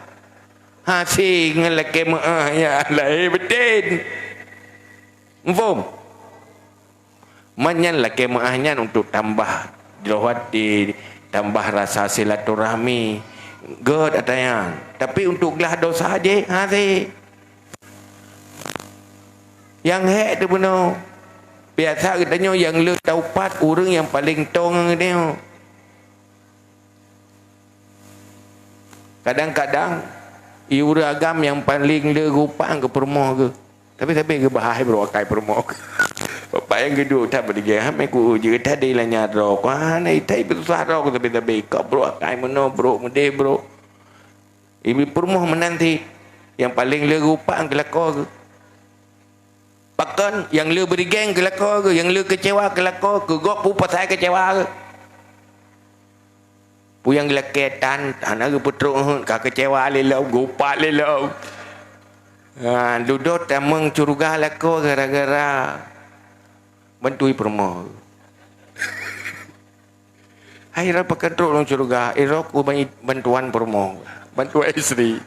Hase ngon lakée meu'ah nyan lahé batin. Muphom? Man nyan lakée meu'ah nyan untuk tambah jroh até, tambah rasa silaturahmi. Gét ata nyan. Tapi untuk glah dosa jih, hase. Nyang hék teuh bunoe. Biasa geutanyoe nyang le taupat ureuëng nyang paleng toe ngon geutanyoe. Kadang-kadang, i ureuëng agam nyang paleng le geupat keu peurumoh geuh. Tapi sabe geubahai brok akai peurumoh geuh. Bapak nyang geuduek that beudigée, "Hana ku jeuet that deh lanya droe. Ku hana itai beususah droe ku sabe-sabe. Kok brok akai meunoe, brok meudeh, brok." Ibi peurumoh meunan cit, nyang paleng le geupat keu lakoe geuh. Pakon nyang le beudigée keu lakoe geuh, nyang le keucewa keu lakoe geuh, gob peue pasai keucewa geuh. Peue nyang geulakée tan, hana geupeutrok heuet, ka keucewa lé lom, geupat lé lom. Ha, dudoe tamong syeuruga lakoe gara-gara bantu peurumoh. Hai, droe pakon trok lom syeuruga, droe ku ban-, bantuan peurumoh, bantuan isteri.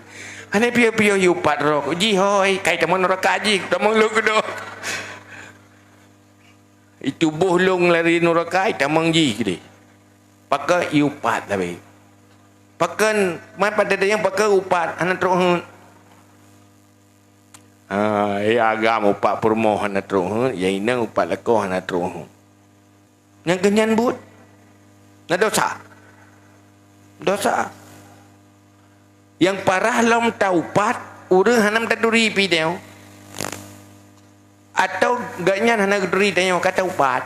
Hana piôh-piôh yue pat droe ku, jih hôi, kai tamong nuraka jih, tamong lôn keudroe. Ituboh lôn lari nuraka, tamong jih keudeh. Pakon yue pat tapi. Pakon, man pada nyang pakon upat, hana trok heuet. Ha, ya agam upat peurumoh hana trok heuet, ya inong upat lakoe hana trok heuet. Nyang keu nyan buet. Na dosa. Dosa. Nyang parah lom taupat, ureuëng hana meutaduri pih tanyoe. Atau gobnyan hana geuturi tanyoe ka taupat.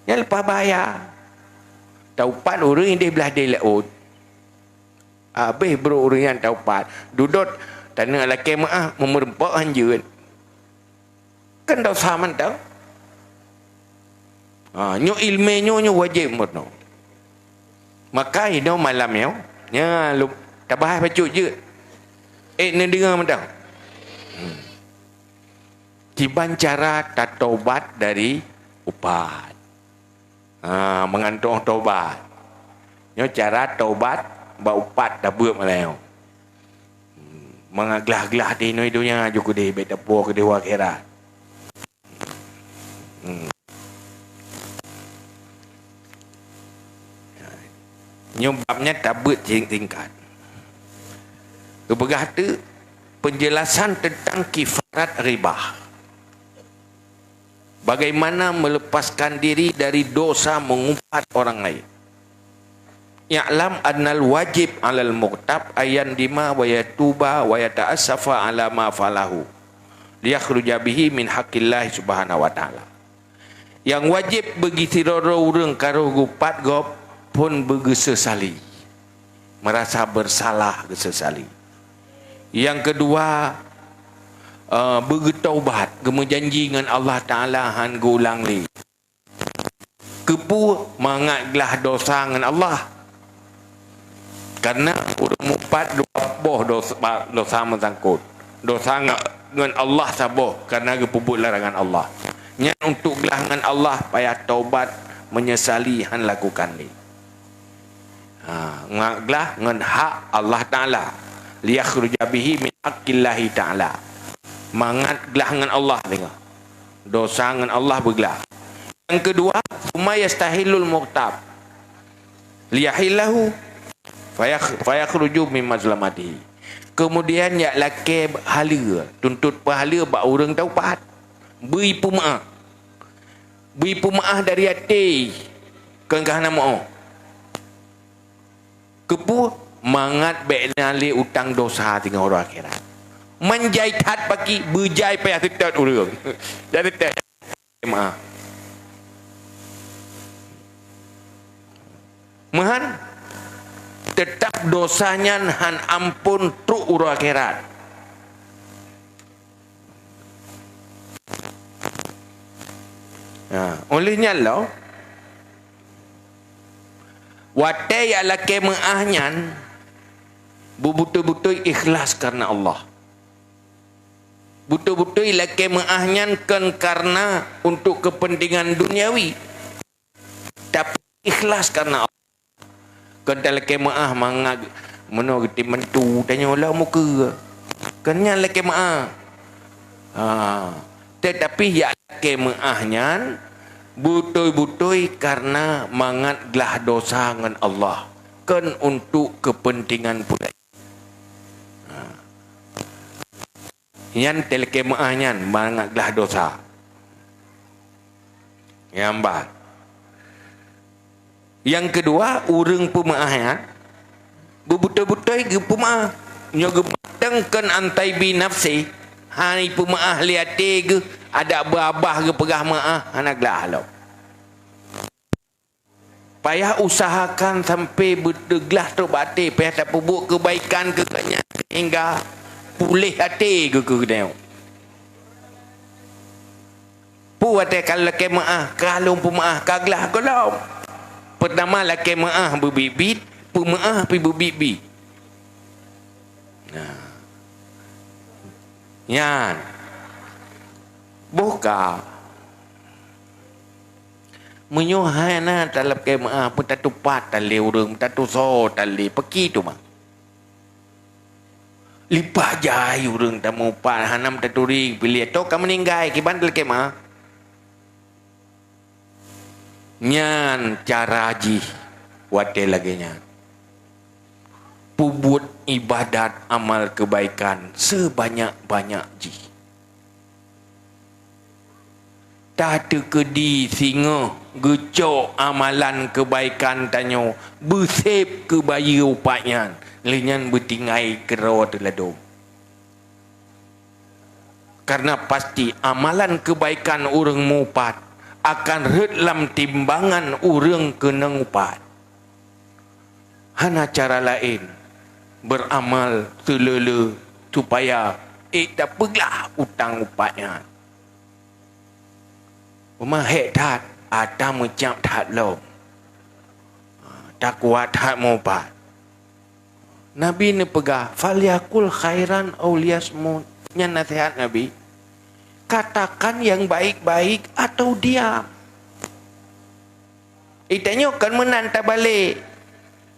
Nyan leupah bahaya. Taupat ureuëng ideh blaih deh laôt. Habéh brok ureuëng nyan taupat. Dudoe taneuk lakée meu'ah, meumeureumpok hanjeuet. Kan dosa mantong. Ha, nyoe iéleumé nyoe, nyoe wajéb meurunoe. Maka inoe malam nyoe, nya lu-, tabahas bacut jeuet. Eh, neudeungoe mantong. Hmm. Kiban cara tatobat dari upat. Ha, meugantung tobat. Nyoe cara tobat bak upat tabeuet malam nyoe. Hmm, mangat glah-glah di inong donya ju keudeh, bék tapuwoe keudeh u akhirat. Hmm. Nyoe bab nyan tabeuet sing-, singkat. Geupeugah teuk penjelasan tentang kifarat ribah. Bagaimana melepaskan diri dari dosa mengupat orang lain? I'lam annal wajib 'alal mughtab ayyandima wa yatuba wa yata'assafa 'ala ma falahu liyakhruja bihi min haqqillahi subhanahu wa ta'ala. Nyang wajéb bagi sidroe-droe ureuëng ka rhoh geupat gob phon beugeuseuseuli. Meurasa beusalah geuseuseuli. Nyang keudua, eh, beugeutaubat, geumeujanji ngon Allah Ta'ala han geuulang lé. Keupeue? Mangat glah dosa ngon Allah. Karena ureuëng mupat dua boh dosa, dosa meusangkot. Dosa ngon, ngon Allah saboh karena geupeubuet larangan Allah. Nyan untuk glah ngon Allah payah taubat, meunyeusali han lakukan lé. Ha, mangat glah ngon hak Allah Ta'ala. Liyakhruja bihi min haqqillahi ta'ala. Mangat glah ngon Allah deungoe. Dosa ngon Allah beuglah. Nyang keudua, summa yastahillul mughtab liyahillahu fayakh-, fayakhruju min mazlamatihi. Kemudian jak lakée haleue, tuntut peuhaleue bak ureuëng taupat. Bri peumeu'ah. Bri peumeu'ah dari até, kon ka hana meu'oh. Keupeue? Mangat bék na lé utang dosa singoh uroe akhirat. Meunjai that paki, beujai payah seutôt ureuëng. Jadi seutôt jamaah. Meuhan, teutap dosa nyan han ampôn trok uroe akhirat. Ha, oleh nyan lom, watée jak lakée meuáh nyan, beubeutôi-beutôi ikhlas kareuna Allah. Beutôi-beutôi lakée meuáh nyan kon kareuna untuk keupeuntengan duniawi, tapi ikhlas kareuna Allah. Kon talakée meuáh mangat meunoe geutem mantu tanyoe lam muka. Kon nyan lakée meuáh. Ha. Teutapi jak lakée meuáh nyan beutôi-beutôi kareuna mangat glah dosa ngon Allah, kon untuk keupeuntengan pulai. Ha. Nyan talakée meuáh nyan mangat glah dosa. Nyang ban. Nyang keudua, ureuëng peumeuáh nyan beubeutôi-beutôi geupeumeuáh. Nyoe geupeumeuáh kon an thaibi nafsi, hana peumeuáh lé até geuh, adak beu-abah geupeugah meuáh, hana glah lom. Payah usahakan sampai beuteuglah trok bak até, payah tapeubuet keubaikan keu gobnyan sehingga puléh até geuh keu geutanyoe. Peue watée ka lakée meuáh, ka lôn peumeuáh, ka glah gohlom. Peutama lakée meuáh beubiet-biet, peumeuáh pi beubiet-biet. Nah. Nyan. Boh ka. Meunyoe hana talakée meuáh, peue tatupat talé ureuëng, tatusoe talé, peuki teuma. Lipah jai ureuëng tamupat, hana taturi piléh, toh ka meuninggai, kiban talakée meuáh. Nyan cara jih watée lagée nyan. Peubuet iébadat amal keubaikan seubanyak-banyak jih. Tateukeudi singoh geucok amalan keubaikan tanyoe beuseb keu bayeue upat nyan, lheueh nyan beutinggai keudroe teuladôm. Kareuna pasti amalan keubaikan ureuëng mupat akan rhot lam timbangan ureuëng keunong upat. Hana cara laén beuramal seuleu-leu supaya ék tapeuglah utang upat nyan. Uma hék that, ata meucab that lom. Takuat that mupat. Nabi neupeugah, "Falyakul khairan aw liyasmut." Nyan naseuhat Nabi. Katakan yang baik-baik atau diam. Itanyoe kan meunan tabalek.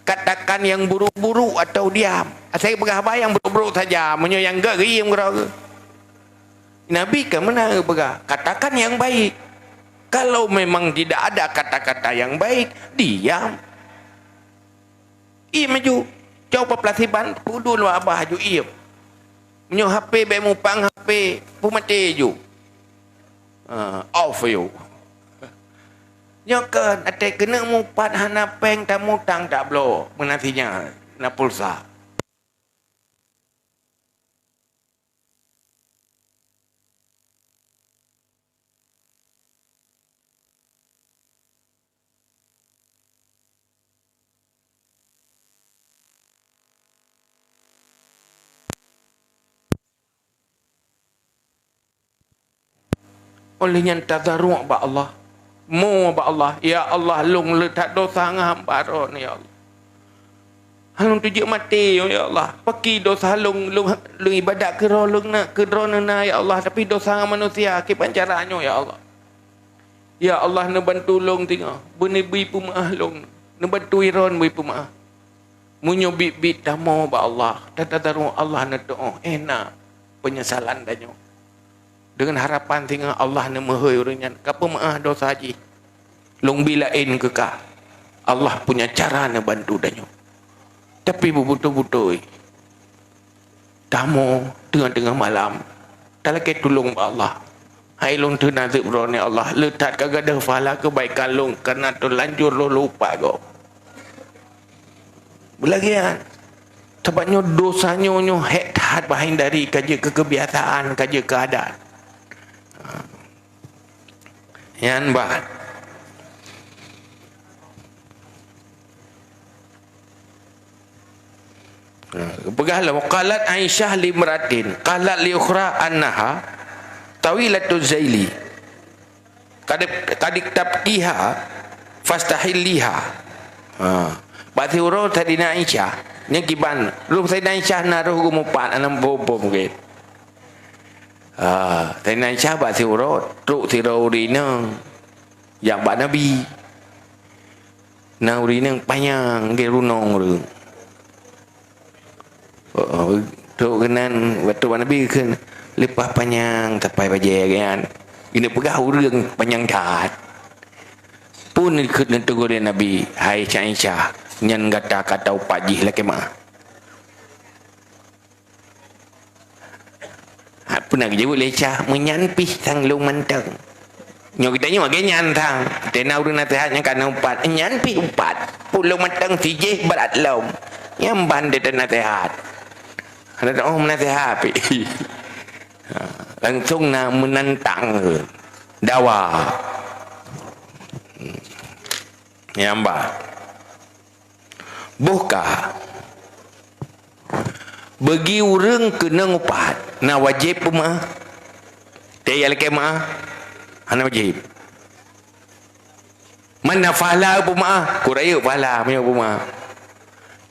Katakan yang buruk-buruk atau diam. Asai peugah haba yang buruk-buruk saja. Meunyoe yang gét, geuiem keudroe. Nabi kan meunan geupeugah, katakan yang baik. Kalau memang tidak ada kata-kata yang baik, diam. Iem laju. Cok peuplastik ban, peuduek lom abah laju iem. Meunyoe H P bék mupang H P, peumaté laju. Ha, off laju. Nyoe kan, até keuneuk mupat hana péng tamutang tabloe, meunan sinyal, na pulsa. Óh lheueh nyan tadharuk bak Allah. Mo bak Allah, "Ya Allah, lôn le that dosa ngon hamba Droeneuh, ya Allah. Hana lôn teujeuet maté, ya Allah. Paki dosa lôn, lôn, lôn ibadat keu Droeneuh na, keu Droeneuh na, ya Allah, tapi dosa ngon manusia, kiban cara nyoe, ya Allah. Ya Allah, neubantu lôn singoh, beuneubi peumeuáh lôn, neubantu droeneuh bri peumeuáh." Meunyoe biet-biet tamoe bak Allah, tatadharuk Allah neuteu'oh, éh na peunyesalan tanyoe. Deungon harapan singoh Allah neumeuhôi ureuëng nyan ka peumeuáh dosa jih. Lôn bi laén keu ka. Allah punya cara neubantu tanyoe. Tapi beubeutôi-beutôi, tamoe teungoh-teungoh malam, talakée tulông bak Allah. "Hai lôn teunazeueb Droeneuh, ya Allah, le that ka gadôh pahala keubaikan lôn kareuna teulanjur lôn lupa gob." Beulagian. Sabab nyoe dosa nyoe, nyoe hék that bahindari, ka jeuet keu keubiasaan, ka jeuet keu adat. Nyan bah. Peugah lom, qalat Aisyah li imra'atin, qalat li ukhra annaha tawilatu zaili. Kad, kad iktabtiha fastahilliha. Ha. Bak siuroe Saidina Aisyah, nyan kiban, roh Saidina Aisyah na roh geumupat, hana muphom-phom mungken. Ha, Saidina Aisyah bak siuroe, trok sidroe ureueng inong jak bak Nabi. Na ureueng inong panyang di runong ureueng. Oh, trok keunan, watèe Nabi kheun leupah panyang sapai bajèe geuh nyan. Geuneuk peugah ureueng panyang that. Phon kheun neuteugor lé Nabi, "Hai Aisyah, nyan gata ka taupat jih lakèe meu'ah." Ha, peue na geujaweueb lé Aisyah, "Meunyan pih sang lôn mantong." Nyoe geutanyoe lagèe nyan sang. Teuh na ureueng naseuhat nyang ka na upat, "Nyan pih upat. Peue lôn mantong sijih brat lom." Nyan ban teuh naseuhat. Hana teu'oh meunaseuhat pih. Ha, langsong na meunantang. Dawa. Nyan ban. Boh ka bagi ureueng keunong upat, na wajéb peumeu'ah? Teuh lakèe meu'ah? Hana wajéb. Man na pahala peumeu'ah, keu rayeuk pahala meunyoe peumeu'ah.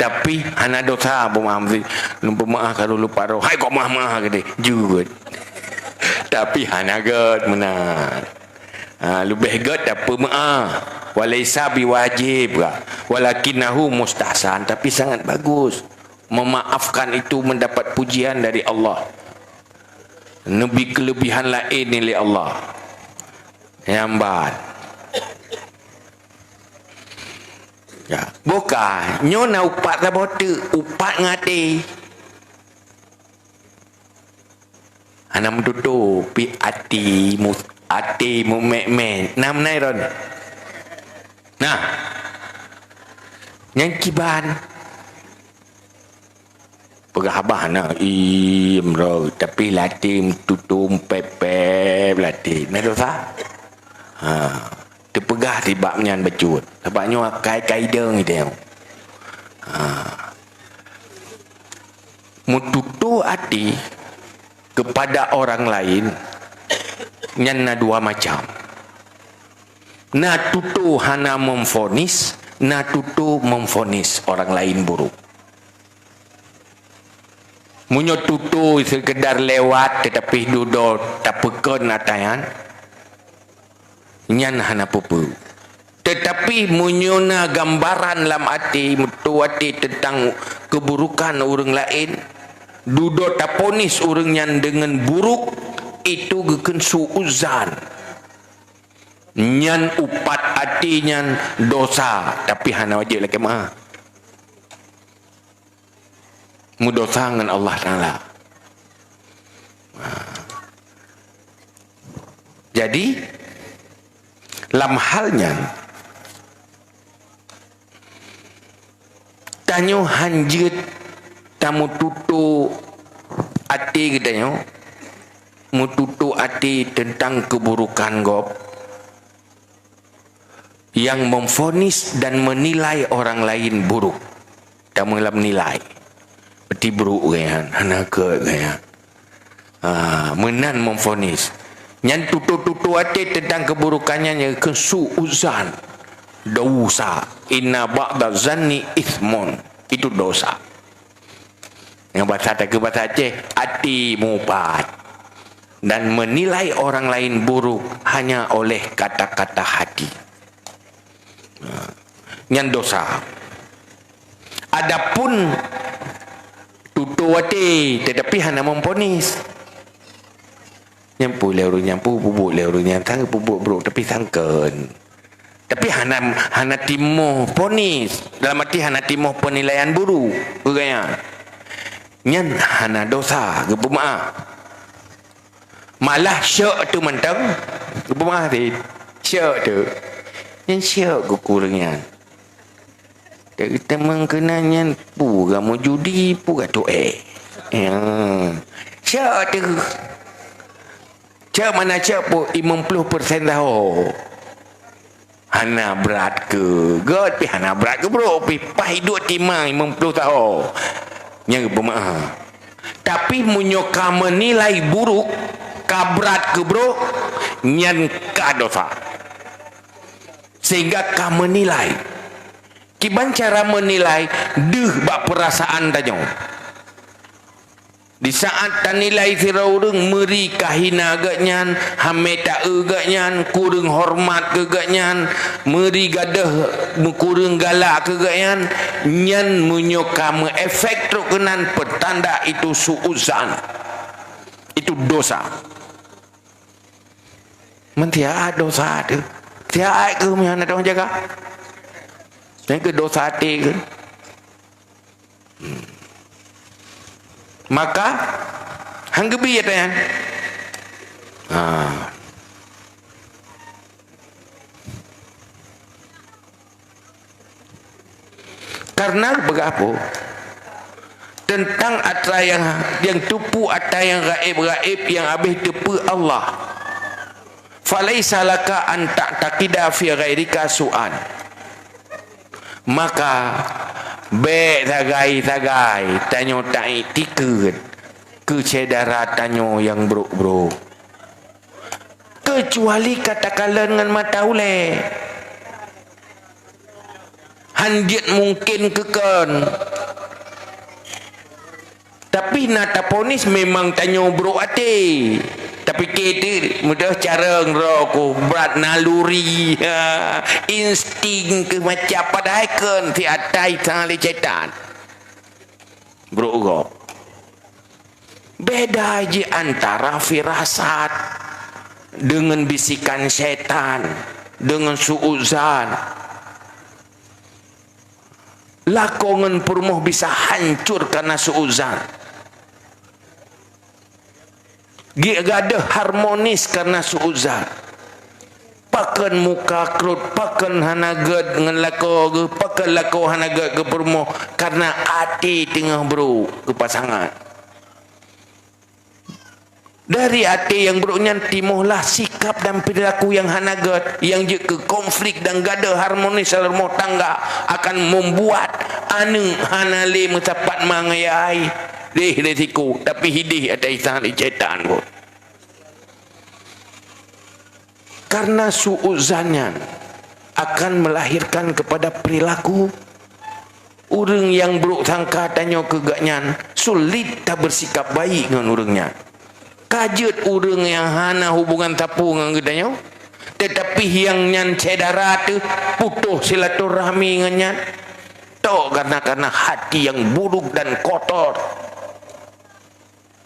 Tapi hana dosa peumeu'ah, meusti lôn peumeu'ah ka lôn lupa droe. Hai kok meu'ah-meu'ah geude, jeuet. Tapi hana gèt meunan. Ha, leubeh gèt tapeumeu'ah. Walaisa biwajib ka. Walakinnahu mustahsan, tapi sangat bagus. Memaafkan itu mendapat pujian dari Allah. Neubi keulebihan laén lé Allah. Nyan ban. Ya, boh ka, nyoe na upat saboh teuk, upat ngon até. Hana meututoe, pih até mu-, até mumèt-mèt. Na meunan droen? Nah. Nyan kiban. Peugah haba na, iem rot, tapi lam até meututoe pép-pép lam até. Na dosa? Ha. Teupeugah sibak nyan bacut. Sabab nyoe kai-kai deueng idéh. Ha. Meututoe até kepada orang lain nyan na dua macam. Na tutoe hana memvonis, na tutoe memvonis orang lain buruk. Meunyoe tutoe seukeudar lewat teutapi dudoe tapeukon atra nyan, nyan hana peue-peue. Teutapi meunyoe na gambaran lam até, meututoe até teuntang keuburukan ureueng laén, dudoe taponis ureueng nyan deungon buruk, itu geukheun su'uzan. Nyan upat até nyan dosa, tapi hana wajéb lakèe meu'ah. Meudosa ngon Allah Taala. Jadi, lam hal nyan, tanyoe hanjeuet tameututoe até geutanyoe, meututoe até teuntang keuburukan gob, yang memvonis dan menilai orang lain buruk. Tameulam nilai. Peuti buruk geuh nyan, hana gèt geuh nyan. Ha, meunan memvonis. Nyan tutoe-tutoe até teuntang keuburukan nyan, nyan kheun su'uzan. Dosa. Inna ba'da zanni itsmun. Itu dosa. Nyang basa takheun basa Aceh, até mupat. Dan menilai orang lain buruk hanya oleh kata-kata hati. Ha. Nyan dosa. Adapun tutoe até, tetapi hana memvonis. Nyan peue lé ureueng nyan, peue peubuet lé ureueng nyan, sang peubuet brok, tapi sangkon. Tapi hana, hana timoh vonis, dalam arti hana timoh penilaian buruk, peugah nyan. Nyan hana dosa, geupeumeu'ah. Malah syok teuh mantong, geupeumeu'ah cit. Syok teuh. Nyan syok geukureueng nyan. Teumang keunan nyan, pu ga meujudi, pu ga tu'ék. Ya. Cok teuh. Cok mana cok pu, limong ploh persen saho. Hana brat keu gét pih, hana brat keu brok pih, paih duek timang limong ploh saho. Nyang geupeumaáh. Tapi meunyoe ka meunilai buruk, ka brat keu brok, nyan ka dosa. Sehingga ka meunilai. Kiban cara meunilai? Deuh bak peurasaan tanyoe. Di saat tanilai sidroe ureuëng, meuri kahina geuhnyan, hamé taeu geuhnyan, kureueng horeumat keu geuhnyan, meuri gadôh meukureueng galak keu geuhnyan, nyan meunyoe ka meuefek trok keunan, peutanda itu su'uzan. Itu dosa. Meuntiat dosa teuh. Tiat keuh meuhan na teuh jaga. Nyang keu dosa até keuh. Maka, han geubi ya tayan. Ha. Karena beugah po teuntang atra nyang, nyang teupeue atra nyang gaéb-gaéb nyang habéh teupeue Allah. Falaisa laka an ta'taqida fi ghairika su'an. Maka, bék sagai-sagai tanyoe taiktikeuet keu syedara tanyoe nyang brok-brok. Keucuali ka takalon ngon mata ulée. Han jeuet mungken keu kon. Tapi na taponis memang tanyoe brok até. Tapi keu teuh mudah carông droe ku brat naluri, ha, insting keu macam padahai kon si atai sang lé syaitan. Brok gob. Beda ji antara firasat dengan bisikan setan, dengan su'uzan. Lakoe ngon peurumoh bisa hancur karena su'uzan. Gadôh harmonis karena su'uzan. Pakon muka krot, pakon hana gét ngon lakoe geuh, pakon lakoe hana gét keu peurumoh, karena até teungoh brok keu pasangan. Dari até nyang brok nyan timohlah sikap dan perilaku nyang hana gét, nyang jeuet keu konflik dan gadôh harmonis dalam rumoh tangga, akan membuat aneuk hana lé meusapat mangai ai. Deh resiko, tapi hideh ata isang lé syaitan pun. Karena su'uzan nyan akan melahirkan kepada perilaku ureuëng nyang brok sangka tanyoe keu geuhnyan, sulit tabersikap baik ngon ureuëng nyan. Ka jeuet ureuëng nyang hana hubungan sapeue ngon geutanyoe, tetapi nyang nyan syedara teuh putôh silaturahmi ngon nyan. Tok karena, karena hati yang buruk dan kotor.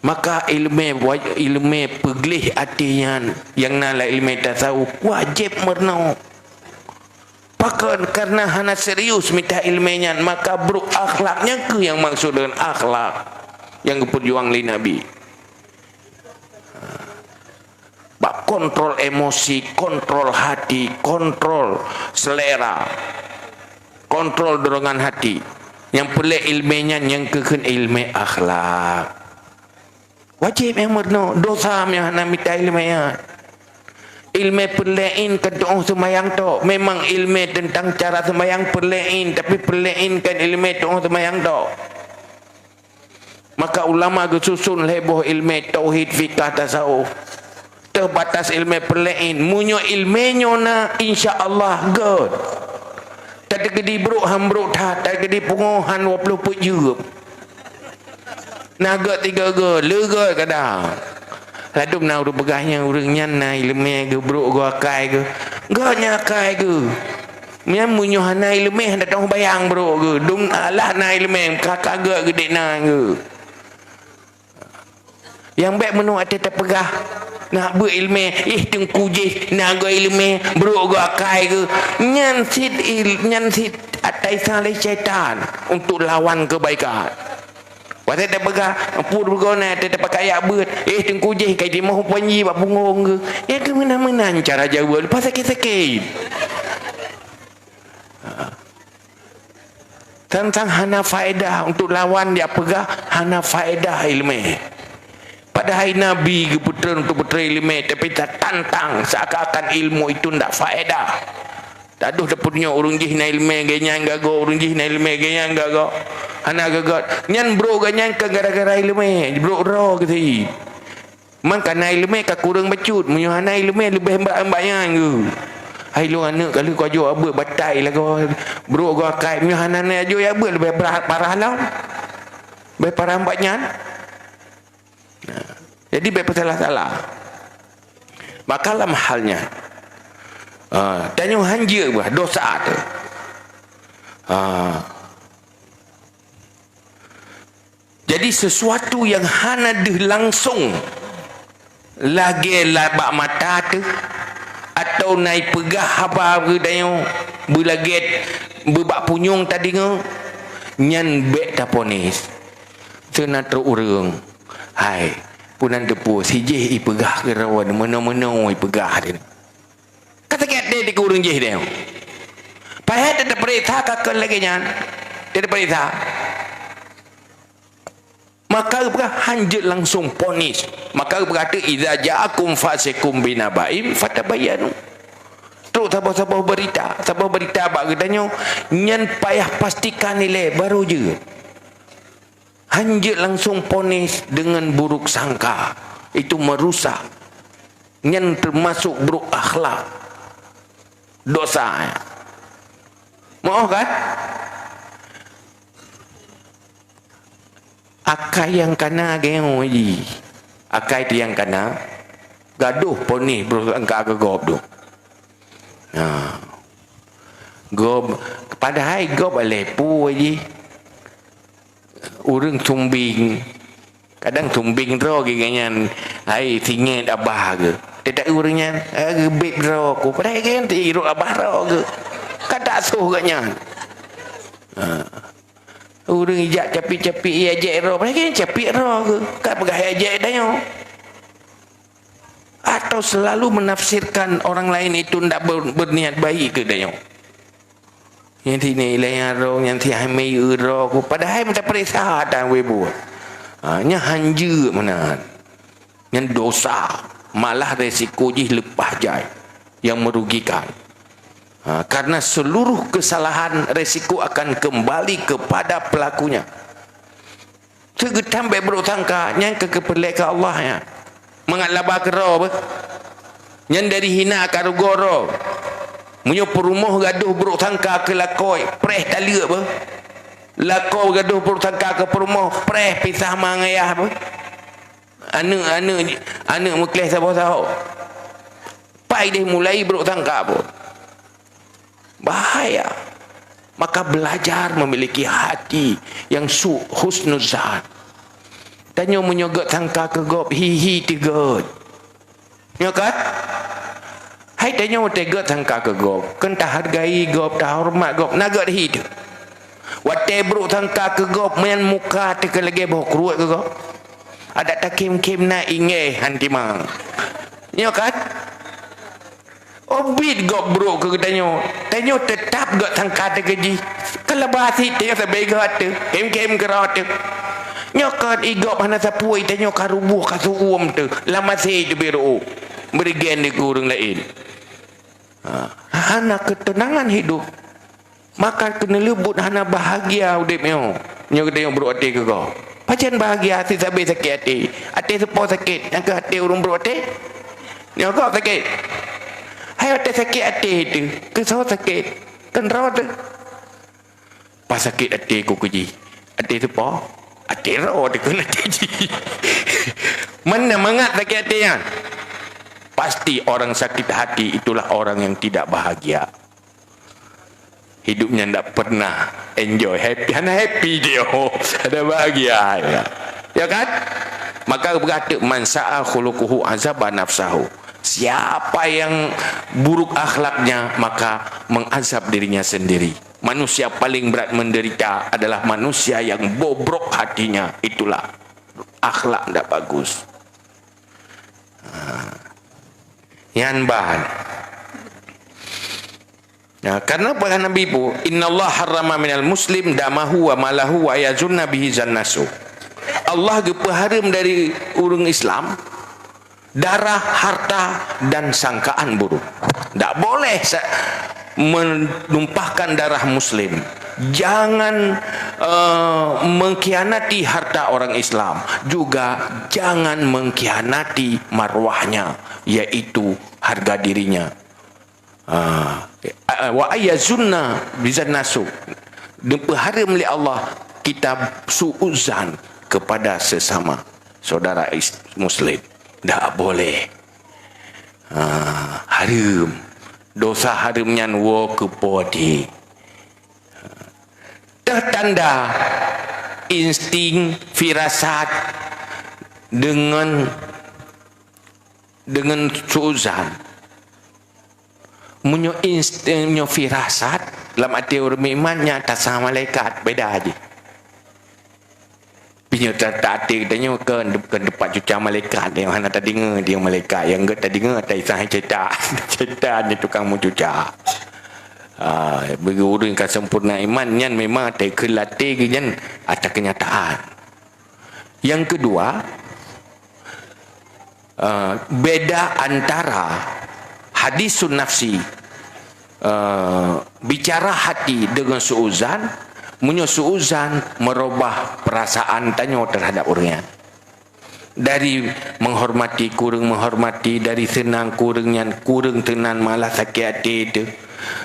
Maka iéleumé wa-, iéleumé peugleh até nyan, nyang na lam iéleumé tasawuf, wajéb meurunoe. Pakon? Karena hana serius mita iéleumé nyan, maka brok akhlak. Nyan kheueh nyang maksud deungon akhlak nyang geupeujuang lé Nabi. Bak kontrol emosi, kontrol hati, kontrol selera, kontrol dorongan hati. Nyang peureulée iéleumé nyan, nyang keuheun iéleumé akhlak. Wajéb nyang meurunoe, dosa nyang hana mita iéleumé nyan. Iéleumé peureulée kon tuoh seumayang tok. Memang iéleumé teuntang cara seumayang peureulée, tapi peureulée kon iéleumé tuoh seumayang tok. Maka ulama geususun lhée boh iéleumé tauhid, fikah, tasawuf. Teubatas iéleumé peureulée. Meunyoe iéleumé nyoe na, insya Allah gét. Tateukeudi brok han brok that, tateukeudi pungo han dua ploh peuet jeueb. Na gét tiga gét, le gét kadang. Ladôm na ureuëng peugah nyan, ureuëng nyan na iéleumé geuh, brok geuh, akai geuh. Gét nyan akai geuh. Nyan meunyoe hana iéleumé, hana teuh bayang brok geuh. Dum alah na iéleumé, ka-ka gét geuh dék na geuh. Nyang bék meunoe até tapeugah, na beuet iéleumé, ih teungku jih, na gét iéleumé, brok geuh, akai geuh. Nyan cit il-, nyan cit atai sang lé syaitan untuk lawan kebaikan. Watée tapeugah, pur beugona, teuh tapakak jak beuet. Eh, teungku jih, kai timoh panji bak pungong geuh. Nyan keuh meunan-meunan cara jaweueb, leupah sakét-sakét. Ha. Tantang hana faedah untuk lawan, jak peugah hana faedah iéleumé. Padahai Nabi geupeutrön untuk peutrön iéleumé, tapi tatantang seakan-akan ilmu itu ndak faedah. Taduh tapeurunoe ureuëng jih na iéleumé, gobnyan gagoe, ureuëng jih na iéleumé, gobnyan gagoe. Hana gagoe. Nyan brok gobnyan kon gara-gara iéleumé, brok droe geuh. Man ka na iéleumé ka kureueng bacut, meunyoe hana iéleumé leubeh brat bak nyan geuh. Hai lôn aneuëk, ka lheueh kujok abeuet batai lagoe, brok goe akai, meunyoe hana na jok abeuet leubeh brat parah lom. Leubeh parah bak nyan. Nah, jadi bék peusalah-salah. Maka lam hal nyan, ah, tanyoe hanjeuet bah dosa teuh. Ah. Jadi sesuatu nyang hana deuh langsong lagée la bak mata teuh, atau na ipeugah haba geutanyoe beulagée beubak punyueng tadeungoe, nyan bék taponis. Seuna trok ureuëng, hai, peunan teupeu sijih ipeugah keurawan meunoe-meunoe ipeugah teuh. Ka sakét até di ureuëng jih deh. Payah teupeuriksa ka keu lagée nyan. Teupeuriksa. Maka geupeugah hanjeuet langsong ponis. Maka geupeugah teuh, "Idza ja'akum fasiqum binaba'in fatabayyanu." Trok saboh-saboh beurita, saboh beurita bak geutanyoe, nyan payah pastikan ilée baru jeuet. Hanjeuet langsong ponis dengan buruk sangka. Itu merusak. Nyan teumasok buruk akhlak. Dosa. Moh kan? Akai nyang kana geuh ji. Akai teuh nyang kana, gadoh ponis beurangkat keu gob tu. Nah. Gob, padahai gob aleh pu ji. Ureuëng sumbing. Kadang sumbing droe geuh nyan, hai singet abah geuh. Teutak ureuëng nyan, "Ah, geubit droe ku." Padahai kan irot abah droe geuh. Ka tak soh geuh nyan. Ha. Ureuëng ijak capi-capi ia jek droe, padahai kan capi droe geuh. Ka peugah ia jek tanyoe. Atau selalu menafsirkan orang lain itu ndak ber-, berniat baik keu tanyoe. Nyan si nilai arong, nyan si hai mei euro ku. Padahai meuta peuriksa dan webur. Ha, nyan hanjeuet meunan. Nyan dosa. Malah resiko jih leupah jai. Yang merugikan. Ha, karena seluruh kesalahan resiko akan kembali kepada pelakunya. Seugeutam bék brok sangka, nyan keu keupeulée keu Allah nyan. Mangat laba keudroe beuh. Nyan dari hina ka rugoe droe. Meunyoe peurumoh gadoh brok sangka keu lakoe, preh taleuek beuh. Lakoe gadoh brok sangka keu peurumoh, preh pisah ma ngon ayah beuh. Aneuëk-aneuëk, aneuëk meukleh saboh saho. Pai deh mulai brok sangka beuh. Bahaya. Maka belajar memiliki hati yang su-, husnuzan. Tanyoe meunyoe gét sangka keu gob, hi-hi teuh gét. Nyoe kan? Hai tanyoe watée gét sangka keu gob, keu tahargai gob, tahoreumat gob, na gét hi teuh. Watée brok sangka keu gob, meunan muka teuh keu lagée boh kruet keu gob. Adak takém-kém na ingéh han timang. Nyoe kan? Ubit gob brok keu geutanyoe, tanyoe teutap gét sangka teuh keu jih. Keulaba sit tanyoe sabe gét teuh, kém-kém keudroe teuh. Nyoe kon i gob hana sapue, tanyoe ka ruboh ka seuuem teuh, lam até teuh beuruôh. Beureugén di keu ureuëng laén. Ha, hana keuteunangan hidup. Maka keuneulheueh buet hana bahagia udeb nyoe. Nyoe geutanyoe brok até keu gob. Pajan bahagia sit sabe sakét até. Até soe po sakét, nyang keu até ureuëng brok até? Nyoe gob sakét. Hai até sakét até teuh, keu soe sakét? Keu droe teuh. Pas sakét até ku keu jih. Até soe po? Até droe teuh keu até jih. Mana mangat sakét até nyan? Pasti orang sakit hati itulah orang yang tidak bahagia. Hidup nyan ndak pernah enjoy, happy, hana happy dia. Hana bahagia dia. Ya kan? Maka berkata, "Man sa'a khuluquhu azaba nafsahu." Siapa yang buruk akhlaknya, maka mengazab dirinya sendiri. Manusia paling berat menderita adalah manusia yang bobrok hatinya. Itulah akhlak ndak bagus. Ha. Nyan ban. Ya, karena peugah Nabi pu, "Innallaha harrama minal muslim damahu wa malahu wa yazunna bihi zannasu." Allah geupeuhareuem dari ureuëng Islam darah, harta, dan sangkaan buruk. Tak boleh sa-, menumpahkan darah muslim. Jangan, eh, mengkhianati harta orang Islam. Juga jangan mengkhianati marwahnya, yaitu harga dirinya. Ah, wa ayazunna bizan nasuk. Dipeuhareuem lé Allah kita suuzan kepada sesama saudara is-, muslim. Tak boleh. Ah, hareuem. Dosa hareuem nyan woe keu Po teuh. Teuh tanda insting firasat deungon, deungon suuzan. Meunyoe inst-, meunyoe firasat lam até ureuëng meuiman, nyan tasa malaikat, beda jih. Meunyoe ta-, ta-, até geutanyoe kon, kon teumpat cuca malaikat, nyang hana tadeungoe di malaikat, nyang geutanyoe tadeungoe ata isah cetak. Cetak ni tukang meucuca. Ah, bagi ureuëng ka sempurna iman, nyan memang ata keulatih geuh nyan ata kenyataan. Yang kedua, eh, beda antara hadisun nafsi, eh, bicara hati dengan suuzan. Meunyoe suuzan merubah perasaan tanyoe terhadap ureuëng nyan. Dari menghormati, kureueng menghormati, dari seunang, kureueng nyan, kureueng seunang, malah sakét até teuh.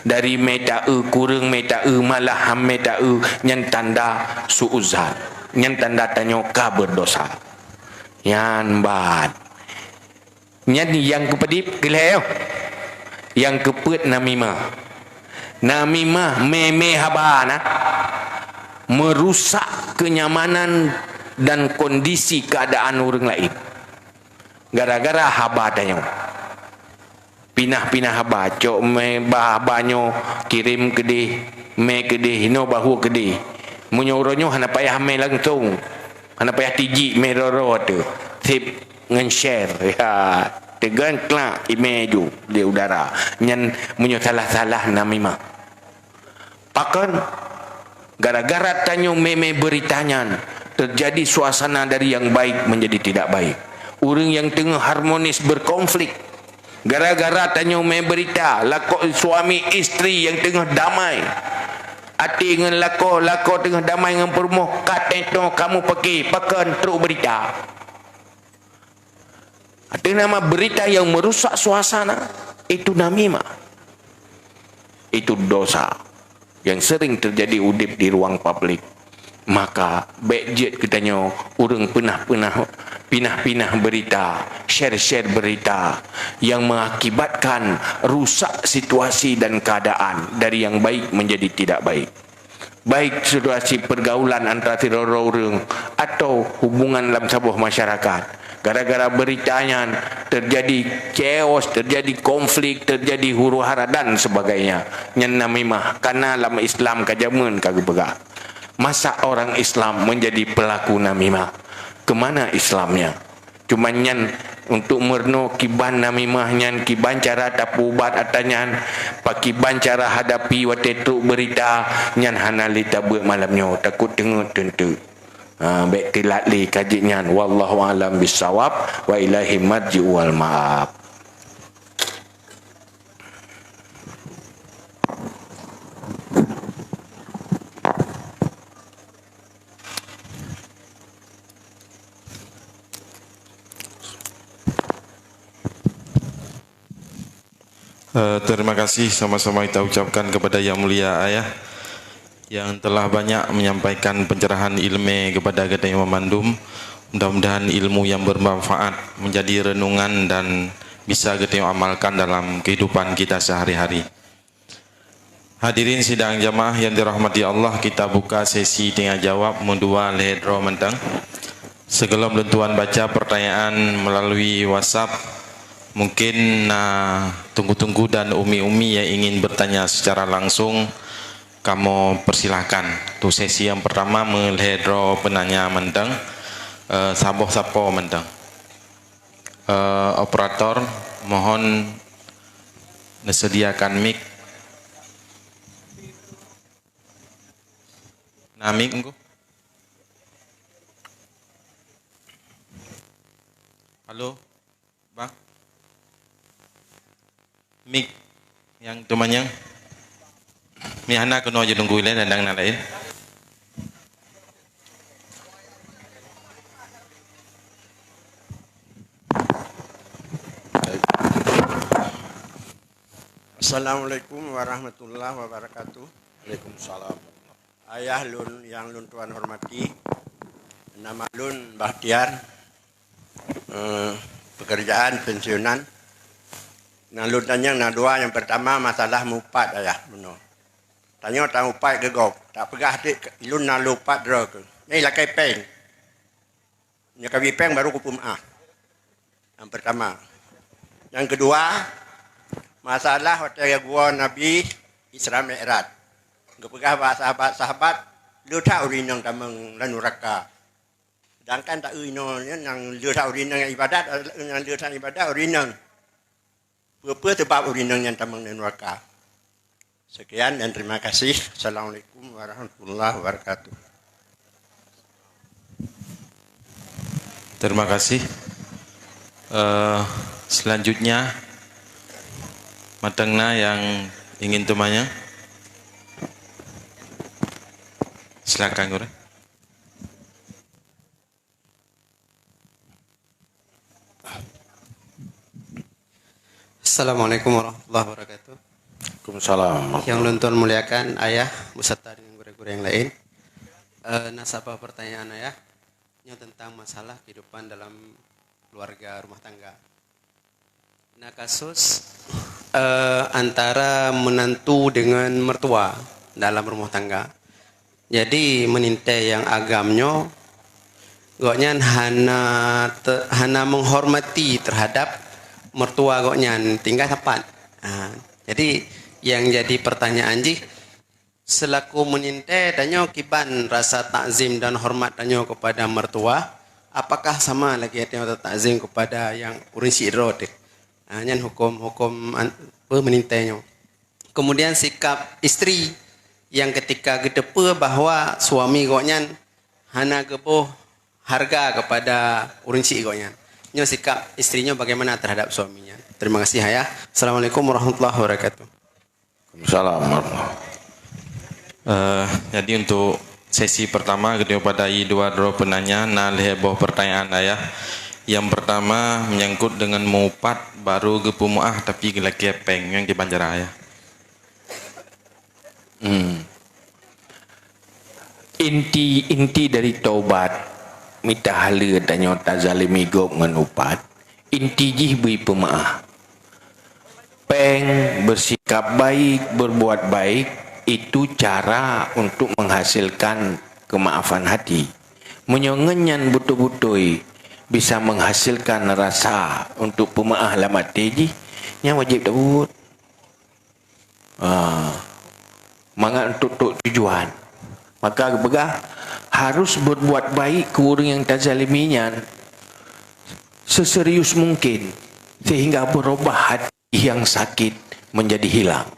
Dari mé taeu, kureueng mé taeu, malah ham mé taeu, nyan tanda suuzan. Nyan tanda tanyoe ka berdosa. Nyan ban. Nyan nyang keupadib, keu lhée nyoe. Nyang keupeuet namimah. Namimah mé-mé haba na, merusak kenyamanan dan kondisi keadaan ureuëng laén. Gara-gara haba tanyoe. Pinah-pinah haba, cok mé ba haba nyoe kirém keudeh, mé keudeh, inoe bahue keudeh. Meunyoe uroe nyoe hana payah mé langsong, hana payah tijik mé roro teuh. Seb ngon share, ya, teugon klak imé ju di udara. Nyan meunyoe salah-salah namimah. Pakon? Gara-gara tanyoe mé-mé beurita nyan, teujadi suasana dari nyang baik menjadi tidak baik. Ureuëng nyang teungoh harmonis berkonflik. Gara-gara tanyoe mé beurita, lakoe suami istri nyang teungoh damai. Até ngon lakoe, lakoe teungoh damai ngon peurumoh, ka teuh kamoe peuké, pakon trok beurita. Ada nama berita yang merusak suasana, itu namimah. Itu dosa yang sering terjadi udeb di ruang publik. Maka, bék jeuet geutanyoe ureuëng peunah-peunah, pinah-pinah berita, share-share berita yang mengakibatkan rusak situasi dan keadaan dari yang baik menjadi tidak baik. Baik situasi pergaulan antara sidroe ureuëng atau hubungan lam saboh masyarakat. Gara-gara berita nyan terjadi chaos, terjadi konflik, terjadi huru-hara dan sebagainya. Nyan namimah, karena lam Islam ka jameun ka geupeugah. Masa orang Islam menjadi pelaku namimah? Kemana Islamnya? Cuma nyan untuk meurunoe kiban namimah nyan, kiban cara tapeuubat atra nyan, pakiban cara hadapi watée trok beurita nyan hana lé tabeuet malam nyoe, takot teungeut teunteuk. Ha, bék teulat lé ka jeuet nyan. Wallahu a'lam bissawab, wa ilaihi marji'u wal ma'ab. Eh, terima kasih sama-sama kita ucapkan kepada Yang Mulia Ayah yang telah banyak menyampaikan pencerahan ilmu kepada kita yang memandum. Mudah-mudahan ilmu yang bermanfaat menjadi renungan dan bisa kita amalkan dalam kehidupan kita sehari-hari. Hadirin sidang jamaah yang dirahmati Allah, kita buka sesi tanya jawab meudua lhée droe mantong. Sebelum lôn tuan baca pertanyaan melalui WhatsApp, mungkin na teungku-teungku dan umi-umi yang ingin bertanya secara langsung, kamoe persilahkan. Untuk sesi yang pertama, meulhée droe penanya mantong, eh, saboh sapo mantong. Eh, operator, mohon neuseudiakan mic. Na mik engko? Halo, Bang? Mik nyang teumanyong. Mik hana keunoe jitunggu ilée dan na laén. Assalamualaikum warahmatullahi wabarakatuh. Waalaikumsalam. Ayah lôn nyang lôn tuan hormati, nama lôn Bahtiar, eh, pekerjaan pensiunan. Nyang lôn tanyong na dua, nyang pertama masalah mupat ayah meunoe. Tanyoe tamupat keu gob, tapeugah teuk lôn na lôn upat droe keuh. Nyan lakée péng. Nyoe ka bi péng baru kupeumeu'ah. Nyang pertama. Nyang keudua, masalah watée geuwoe Nabi Isra Mi'raj. Geupeugah bak sahabat-sahabat, "Le that ureuëng inong tamong lam nuraka." Sedangkan taeu inoe nyan nyang le that ureuëng inong ibadat, nyang le that ibadat ureuëng inong. Peue-peue sabab ureuëng inong nyan tamong lam nuraka? Sekian dan terima kasih. Assalamualaikum warahmatullahi wabarakatuh. Terima kasih. Eh, selanjutnya, mantong na nyang ingin teumanyong? Silakan, Guru. Assalamualaikum warahmatullahi wabarakatuh. Waalaikumsalam. Nyang lôn tuan muliakan ayah beserta dengan gurée-gurée nyang laén. Eh, na saboh pertanyaan ayah, nyoe tentang masalah kehidupan dalam keluarga rumah tangga. Na kasus, eh, antara menantu dengan mertua dalam rumah tangga. Jadi meunintée nyang agam nyoe, gobnyan hana te-, hana menghormati terhadap mertua gobnyan, tinggai sapat. Ha, jadi nyang jadi pertanyaan jih, selaku meunintée tanyoe kiban rasa takzim dan hormat tanyoe kepada mertua, apakah sama lagée tanyoe tatakzim kepada nyang ureuëng sidroe teuh? Ha, nyan huköm-huköm an-, peue meunintée nyoe. Kemudian sikap isteri nyang ketika geuteupeue bahwa suami gobnyan hana geuboh harga kepada ureuëng syiek gobnyan. Nyoe sikap isteri nyoe bagaimana terhadap suaminya? Terima kasih ayah. Assalamualaikum warahmatullahi wabarakatuh. Waalaikumsalam warahmatullahi. Eh, jadi untuk sesi pertama, kepada i dua droe penanya, na lhée boh pertanyaan ayah. Yang pertama menyangkut dengan mupat baru geupeumeu'ah tapi geulakée péng, nyang kiban cara ayah. Hmm. Inti, inti dari taubat, mita haleue tanyoe tazalimi gob ngon upat, inti jih bri peumeu'ah. Péng, bersikap baik, berbuat baik, itu cara untuk menghasilkan kemaafan hati. Meunyoe ngon nyan beutôi-beutôi bisa menghasilkan rasa untuk peumeu'ah lam até jih, nyan wajéb tabuet. Ah, mangat untuk, untuk tujuan. Maka geupeugah, harus berbuat baik keu ureuëng nyang tazalimi nyan seserius mungkin, sehingga berubah hati yang sakit menjadi hilang,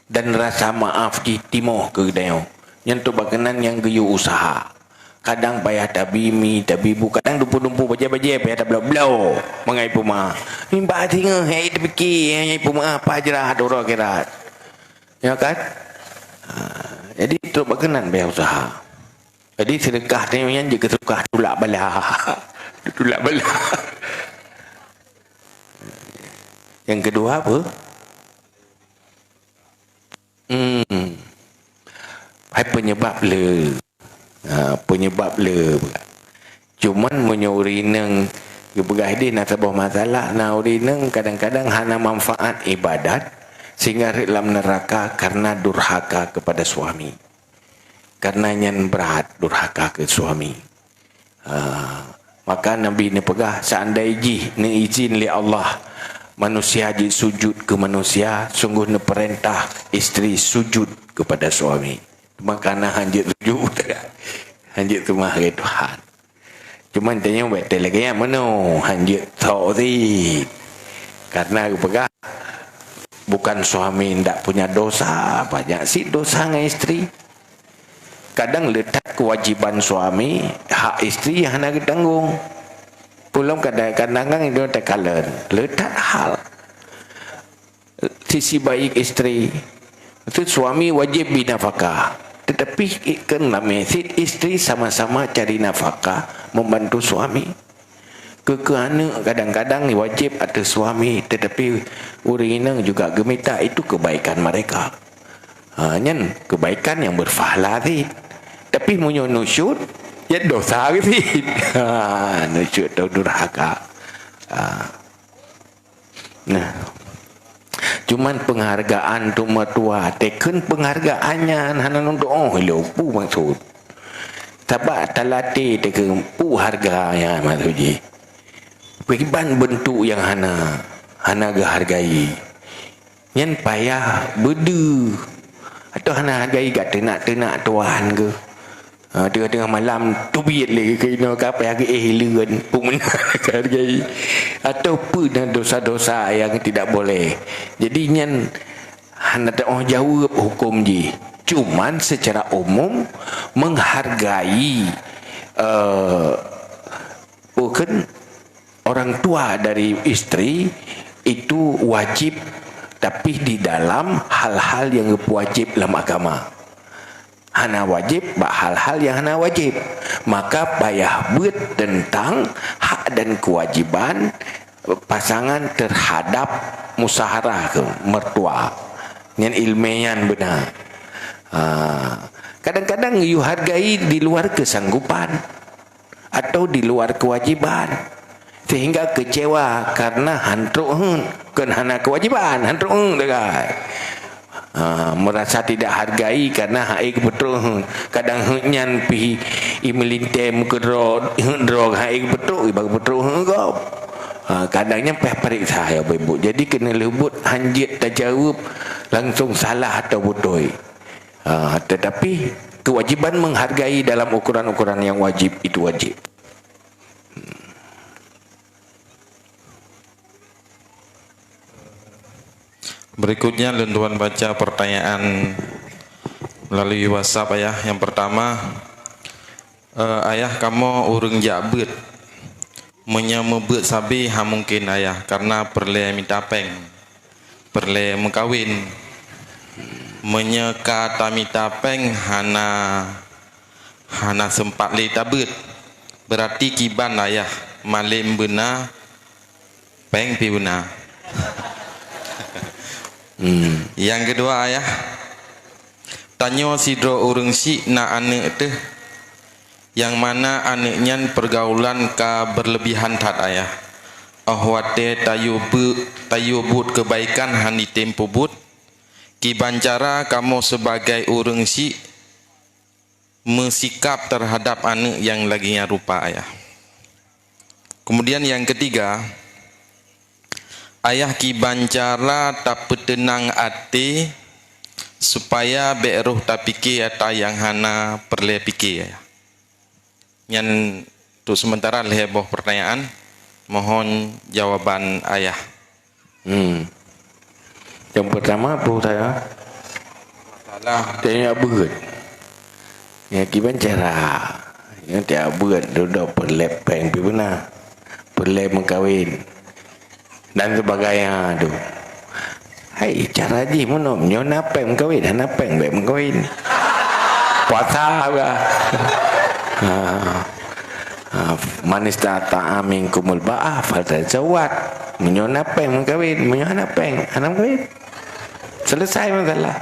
dan rasa maaf jih timoh keu geutanyoe. Nyan teuk bak keunan nyang geuyue useuha. Kadang payah tabi mi, tabi bu, kadang dumpeue-dumpeue bajée-bajée payah tabloe-bloe mangat peumeu'ah. Nibak singoh hai teupike hai peumeu'ah paih jrah uroe akhirat. Ya kan? Ha, jadi trok bak keunan payah useuha. Jadi seudeukah nyoe nyan jeuet keu seudeukah tulak bala. Tulak bala. Nyang keudua apa? Hmm. Hai penyebab le. Ha, penyebab le. Cuman meunyoe ureuëng inong geupeugah ideh na saboh masalah, na ureuëng inong kadang-kadang hana manfaat ibadat sehingga rhot lam neuraka karena durhaka kepada suami. Karena nyan brat durhaka keu suami. Ha, maka Nabi neupeugah, seandai jih neuizin lé Allah manusia jisujud keu manusia, sungguh neupeurintah isteri sujud kepada suami. Maka na hanjeuet sujud, hanjeuet seumah keu Tuhan. Cuman tanyoe bèk lagèe nyan meunoe, hanjeuet sok cit. Karena geupeugah, bukan suami ndak punya dosa, banyak cit dosa ngon isteri. Kadang le that kewajiban suami, hak istri nyang hana geutanggong. Peulom kadang-kadang kan itu takalon. Le that hal. Sisi baik istri, itu suami wajib beri nafkah. Tetapi kan lam sit istri sama-sama cari nafkah, membantu suami. Keu-keu aneuk kadang-kadang wajib ateueh suami, tetapi ureueng inong juga geumita, itu kebaikan mereka. Ha, nyan kebaikan yang berpahala sit. Tapi meunyoe nusyut, ya dosa sit. Ha, nusyut atau durhaka. Ha. Nah. Cuman penghargaan tu meutuah, teukeun penghargaan nyan hana nuntut oh lé peue maksud. Sabab talaté teukeun peue harga nyan maksud jih. Kiban bentuk nyang hana, hana geuhargai. Nyan payah beudeuh. Atau hana hargai ka teunak-teunak tuan geuh. Ha, teungoh-teungoh malam teubiet lé keu inoe ka payah geuéh leuen, peue meunan ka hargai. Atau peue na dosa-dosa nyang tidak boleh. Jadi nyan hana teuoh jaweueb huköm jih. Cuman secara umum menghargai, eh, Bukan orang tua dari istri itu wajib, tapi di dalam hal-hal nyang geupeuwajéb lam agama. Hana wajéb bak hal-hal nyang hana wajéb. Maka payah beuet teuntang hak dan keuwajéban pasangan teuhadap musyawarah keu mertua. Nyan ileumèe nyan beuna. Ha, kadang-kadang yue hargai di luar keusanggupan. Atau di luar kewajiban, sehingga kecewa karena han trok heuet, kon hana kewajiban, han trok heuet, degai. Ha, merasa tidak hargai karena han ék geupeutrok heuet. Kadang heuet nyan pih i meulintèe meukeudroe, heuet droe han ék geupeutrok, i ba geupeutrok heuet gob. Ha, kadang nyan payah pareksa ya Bapak Ibu. Jadi keuneulheueh buet han jeuet tajaweueb langsung salah atau beutôi. Ha, tetapi kewajiban menghargai dalam ukuran-ukuran yang wajib, itu wajib. Berikutnya, lôn tuan baca pertanyaan melalui WhatsApp, Ayah. Yang pertama, eh, Ayah, kamoe ureueng jak beuet. Meunyoe meubeuet sabe, hana mungken, Ayah, karena peureulèe mita péng. Peureulèe meukawen. Meunyoe ka tamita péng hana, hana seumpat lé tabeuet, beurati kiban, Ayah, malem beuna, péng pih beuna. Hmm. Nyang keudua, Ayah, tanyoe sidroe ureueng syik na aneuk teuh. Nyang mana aneuk nyan peurgaulan ka beureulebihan that, Ayah. Óh watèe tayue beu-, tayue buet keubaikan han jitem peubuet, kiban cara kamoe sibagai ureueng syik meusikap teuhadap aneuk nyang lagèe nyan rupa, Ayah. Keumudian nyang keutiga, Ayah, kiban cara tapeuteunang até supaya bèk roh tapike atra nyang hana peureulèe pike, Ayah. Nyan untuk sementara lhèe boh pertanyaan. Mohon jawaban Ayah. Hmm. Yang pertama apa saya? Masalah. Tanya beuet. Ya, kiban cara. Yang tiap beuet duduk peureulèe péng pih beuna. Peureulèe meukawen. Dan sebagainya tu. Hai, cara jih meunoe, nyoe na péng meukawen, hana péng bèk meukawen. Puasa bah. Ha. Ha, man istata'a minkumul ba'ah falyatazawwaj. Meunyoe na péng meukawen, meunyoe hana péng, hana meukawen. Selesai masalah.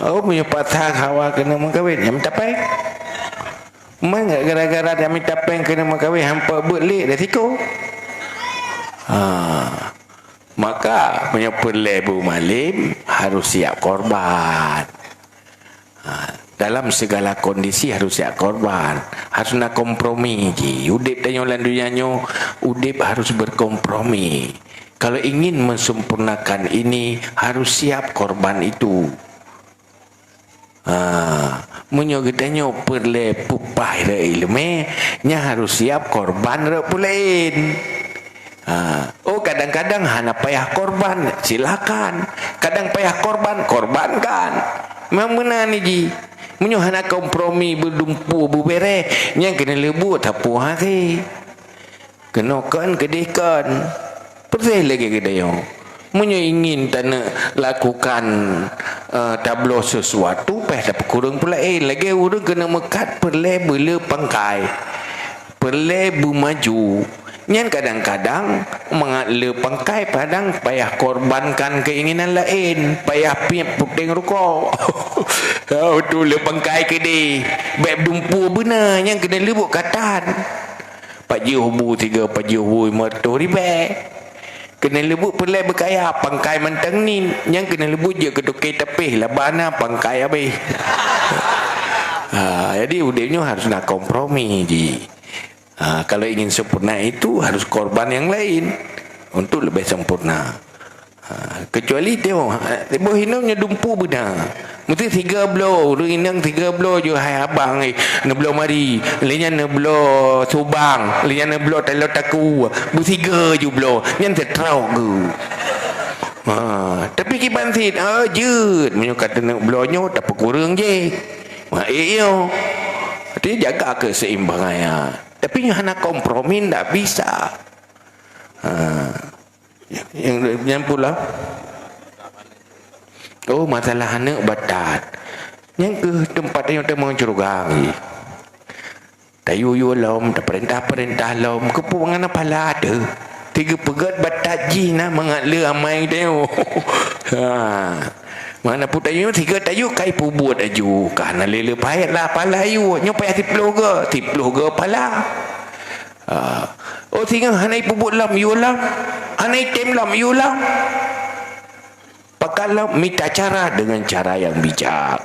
Oh, meunyoe pasan hawa keuneuk meukawen, nyang mita péng. Mangat gara-gara nyang mita péng keuneuk meukawen, hampa beuet lé resiko. Ha. Maka, meunyoe peureulèe beumalem, harus siap korban. Ha, dalam segala kondisi harus siap korban. Harus na kompromi jih. Udép tanyoe lam dunia nyoe, udép harus berkompromi. Kalau ingin mensempurnakan ini, harus siap korban itu. Ha, meunyoe geutanyoe peureulèe peupah ilèe ileumèe, nyan harôh siab korban rot peue laén. Ha, oh, kadang-kadang hana payah korban, silakan. Kadang payah korban, korbankan. Memang meunan jih. Meunyoe hana kompromi, beudumpu, beubèrèh, nyan keuneuk leubuet sapeue hase. Keunoe kon, keudeh kon. Peureuséh lagèe geutanyoe. Meunyoe ingin taneuk lakukan, eh, tabloe sesuatu, payah tapeukureueng peulaén. Lagèe ureueng keuneuk meukat, peureulèe beuleu pangkai. Peureulèe beumaju. Nyan kadang-kadang mangat le pangkai padang payah korbankan keinginan laén, payah piep puténg rukok. Untuk le pangkai keudeh, bèk dumpu beuna, nyan keuneuk leubuet katan. Pajoh bu sigoe, pajoh bu limong reutôh ribèe. Keuneuk leubuet peureulèe beukaya, pangkai mantong nit, nyan keuneuk leubuet jeuet keu toke tapéh, laba na pangkai habéh. Ha, jadi udép nyoe harus na kompromi jih. Ha, kalau ingin sempurna itu harus korban yang lain untuk lebih sempurna. Ha, kecuali tengok, ha, boh inong nyoe dumpu beuna. Meusti sigoe bloe, ureueng inong sigoe bloe ju hai abang, eh, neubloe mari, lé nyan neubloe subang, lé nyan neubloe taloe takue, beusigoe ju bloe, nyan teutrok geuh. Ha, tapi kiban cit, oh, jeuet, meunyoe ka taneuk bloe nyoe, tapeukureueng jih. Ha, eh, iyo. Artinya jaga keseimbangan. Tapi nyoe hana kompromi, ndak bisa. Ha. Nyang, nyang pula. Oh, masalah aneuk batat. Nyan keuh teumpat tanyoe tamong syeuruga jih. Tayue-yue lom, tapeurintah-peurintah lom, keupeue ngon phala teuh. Ti geupeugèt batat jih na mangat le amai tanyoe. Ha. Mangat peue tanyoe, sigoe tayue kai peubuet aju, ka hana le-le payah lah phala yue. Nyoe payah siploh goe, siploh goe phala. Ah. Oh, singoh hana ipeubuet lom, yue lom. Hana item lom, yue lom. Pakat lom, mita cara dengan cara yang bijak.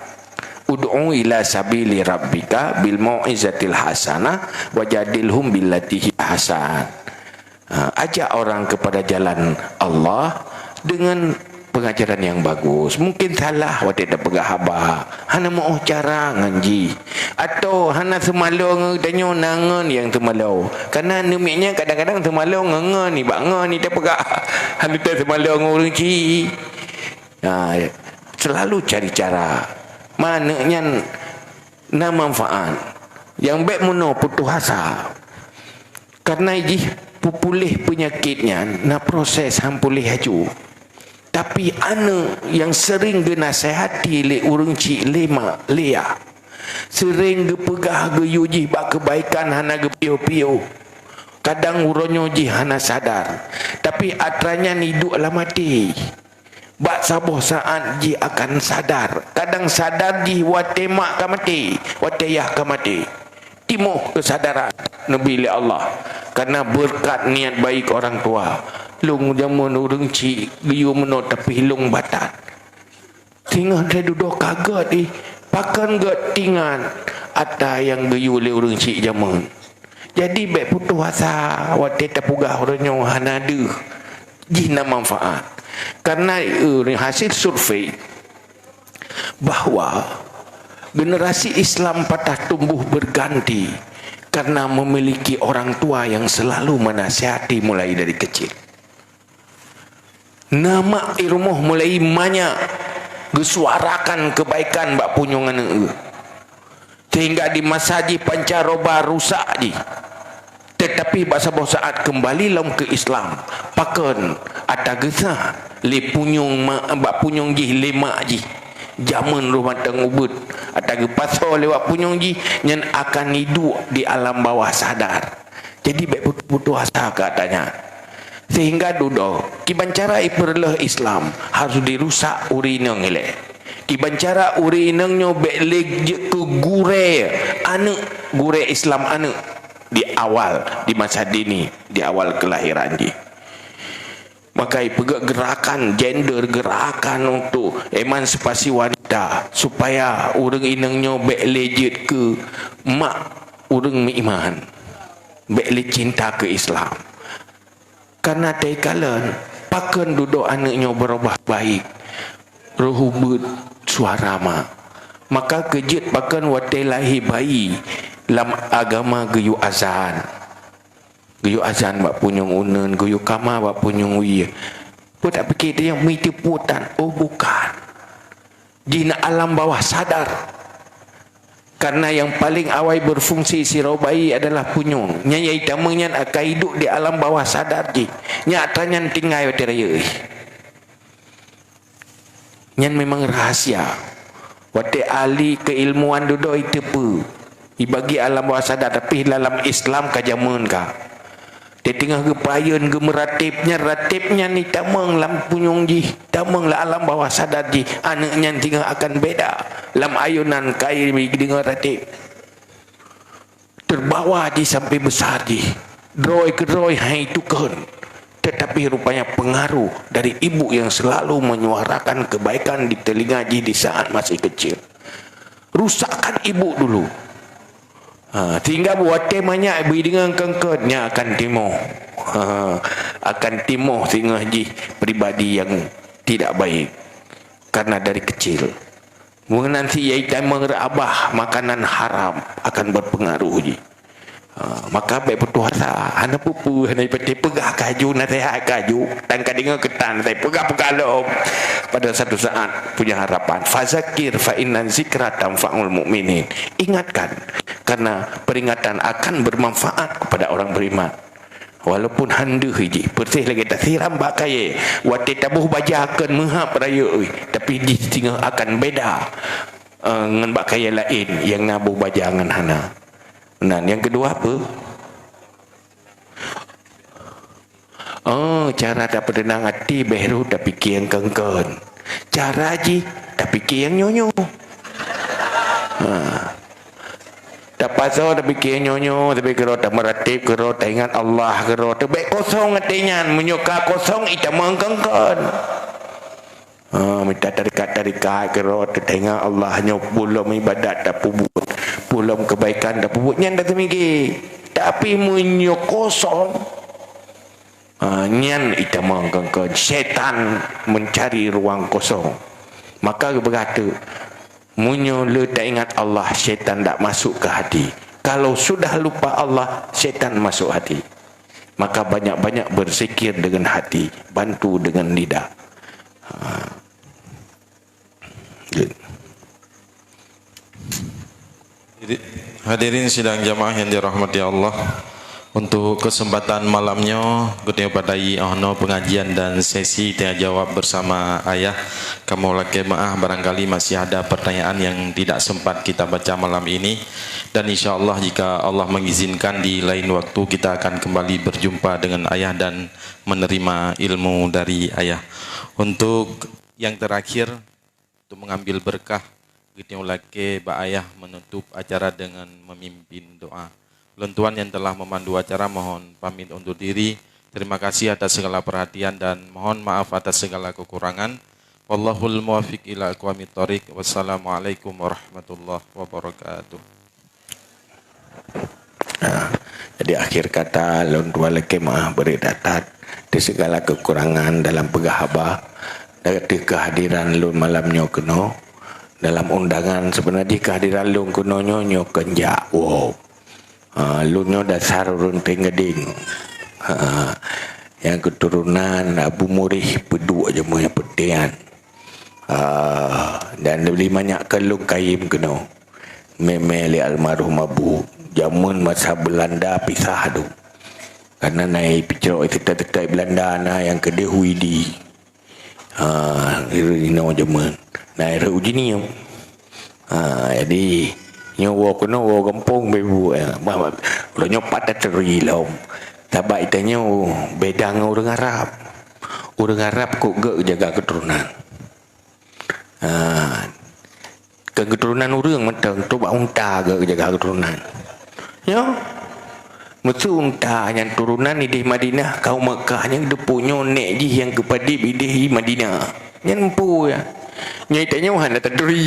Ud'u ila sabili rabbika bil mau'izatil hasanah wajadilhum billati hiya ahsan. Ah, ajak orang kepada jalan Allah dengan pengajaran yang bagus. Mungkin salah watèe tapeugah haba, hana meu'oh cara ngon jih. Atau hana seumalo ngon tanyoe, na ngon nyang seumalo. Karena aneuk miet nyan kadang-kadang seumalo ngon, ngon nibak ngon ni tapeugah. Hana taseumalo ngon ureueng chik. Ha, selalu cari cara. Mangat nyan na manfaat. Nyang bèk meunoe putôh asa. Karena jih peupuléh peunyakét nyan na proses, han puléh aju. Tapi aneuk nyang seuring geunasihati lé ureueng chik, lé mak, lé yah, seuring geupeugah geuyue jih bak keubaikan hana geupiôh-piôh. Kadang uroe nyoe jih hana sadar, tapi atra nyan iduek lam até. Bak saboh saát jih akan sadar. Kadang sadar jih watèe mak ka maté, watèe yah ka maté. Timoh keusadaran neubi lé Allah. Karena beureukat niat baik orang tua. Lôn jameun ureueng chik geuyue meunoe, tapi lôn batat. Singoh lhèe dudoe ka gèt, ih, pakon gèt tingat atra nyang geuyue lé ureueng chik jameun. Jadi bèk putôh asa watèe tapeugah uroe nyoe hana deuh. Jih na manfaat. Karena, eh, hasil survei bahwa generasi Islam patah tumbuh berganti karena memiliki orang tua yang selalu menasihati mulai dari kecil. Na mak i rumoh mulai manyak geusuarakan keubaikan bak punyueng aneuk geuh. Sehingga di masa jih pancaroba rusak jih. Tetapi bak saboh saát keumbali lom keu Islam. Pakon atra geusah lé punyueng ma-, bak punyueng jih lé mak jih. Jameun rhot mantong ubeut, atra geupasoe lewat punyueng jih, nyan akan iduek di alam bawah sadar. Jadi bèk putôh-putôh asa keu atra nyan. Sehingga dudoe, kiban cara ipeureuloh Islam harus dirusak ureueng inong ilèe. Kiban cara ureueng inong nyoe bèk lé jeuet keu gurèe aneuk, gurèe Islam aneuk di awal, di masa dini, di awal keulahiran jih. Maka ipeugèt gerakan gender, gerakan untuk emansipasi wanita, supaya ureueng inong nyoe bèk lé jeuet keu mak ureueng meuiman, bèk lé cinta keu Islam. Karena teukalon, pakon dudoe aneuk nyoe beurubah baik, rhot ubeut suara mak. Maka keu jeuet pakon watèe lahé bayi lam agama geuyue azan. Geuyue azan bak punyueng uneuen, geuyue kama bak punyueng wie. Peue tapike tanyoe meuteupeu tan? Oh, bukan. Jih na alam bawah sadar. Karena nyang paleng awai berfungsi sidroe bayi adalah punyueng. Nyan nyang itamong nyan akan iduek di alam bawah sadar jih. Nyan atra nyan tinggai watèe rayeuk. Nyan memang rahasia. Watèe ahli keilmuan dudoe iteupeue, ibagi alam bawah sadar, tapi dalam Islam ka jameun ka. Teungoh geupayon, geumeuratéb nyan, ratéb nyan itamong lam punyueng jih, tamong lam alam bawah sadar jih, aneuk nyan teungoh akan beda lam ayonan kayèe deungon ratéb. Terbawa jih sampai besar jih. Droe keudroe hai tukon. Tetapi rupanya pengaruh dari ibu yang selalu menyuarakan kebaikan di telinga jih di saat masih kecil. Rusakkan ibu dulu. Ha, sehingga buat teh manyak ibu dengan kengkot, nyan akan timoh. Ha, akan timoh singoh jih pribadi yang tidak baik. Karena dari kecil. Meunan si yai tamong rot abah, makanan haram akan berpengaruh jih. Ha, maka bèk putôh asa, hana peue-peue, hana ipatéh, peugah keu aju, naseuhat keu aju, tan ka deungö keu tan, sai peugah-peugah lom. Pada satu saat punya harapan. Fazakir fa inna zikra tanfa'ul mu'minin. Ingatkan, karena peringatan akan bermanfaat kepada orang beriman. Walaupun han deuh jih, persis lagèe tasiram bak kayèe. Watèe taboh baja kon meuhab rayeuk, tapi jih singoh akan beda, eh, ngon bak kayèe laén nyang na boh baja ngon hana. Nah, nyang keudua peue? Oh, cara tapeuteunang até, bèk rhot tapiké nyang kon-kon. Cara jih, tapiké nyang nyoe-nyoe. Ha. Tapasoe tapiké nyoe-nyoe, tapi keudroe tameuratéb, keudroe taingat Allah, keudroe teuh bèk kosong até nyan. Meunyoe ka kosong, itamong kon-kon. Ha, mita tarekat-tarekat keudroe teuh taingat Allah, nyoe pulom ibadat tapeubuet, pulom keubaikan tapeubuet, nyan tateumigé. Tapi meunyoe kosong, ha, nyan itamong kon-kon. Syaitan mencari ruang kosong. Maka geupeugah teuk, meunyoe le taingat Allah, syaitan dak masuk ke hati. Kalau sudah lupa Allah, syaitan masuk hati. Maka banyak-banyak berzikir dengan hati, bantu dengan lidah. Ha. Hadirin sidang jamaah yang dirahmati Allah, untuk kesempatan malam nyoe, geutanyoe padai 'oh noe pengajian dan sesi tanya jawab bersama Ayah. Kamoe lakèe meu'ah, barangkali masih ada pertanyaan yang tidak sempat kita baca malam ini. Dan insya Allah, jika Allah mengizinkan, di lain waktu kita akan kembali berjumpa dengan Ayah dan menerima ilmu dari Ayah. Untuk yang terakhir, untuk mengambil berkah, geutanyoe lakèe bak Ayah menutup acara dengan memimpin doa. Ulôn tuan yang telah memandu acara mohon pamit undur diri. Terima kasih atas segala perhatian dan mohon maaf atas segala kekurangan. Wallahul muwaffiq ila aqwamit thoriq. Wassalamualaikum warahmatullahi wabarakatuh. Ha, jadi akhir kata, lôn tuan lakèe meu'ah bri that-that di segala kekurangan dalam peugah haba, di kehadiran lôn malam nyoe keunoe. Dalam undangan, sebenarnya kehadiran lôn keunoe nyoe, nyoe kon jak woe. Ha, lôn nyoe dasar ureueng Trienggadeng. Ha, nyang keuturonan Abu Murih Peuduek Jameun Peutian. Ah, dan leubeh manyak keu lôn kayém keunoe. Mé-mé lé almarhum Abu, jameun masa Beulanda pisah dum. Karena na picrok teuka-teuka Beulanda na nyang keudeh Widi. Ah, inoe jameun. Na rot Ujinium. Ah, jadi, nyoe woe keunoe woe gampông bèk bu, eh, bah, bah, uroe nyoe pat taturi lom. Sabab geutanyoe beda ngon ureueng Arab. Ureueng Arab kok gèt jaga keuturonan. Ha, keu keuturonan ureueng mantong, tu bak unta geujaga keuturonan. Nyo, meuseu unta nyang turonan idéh Madinah, kaum Makkah nyan geuteupeue nyoe nèk jih nyang geupadeb idéh i Madinah. Nyan peue nyan? Nyoe tanyoe hana taturi.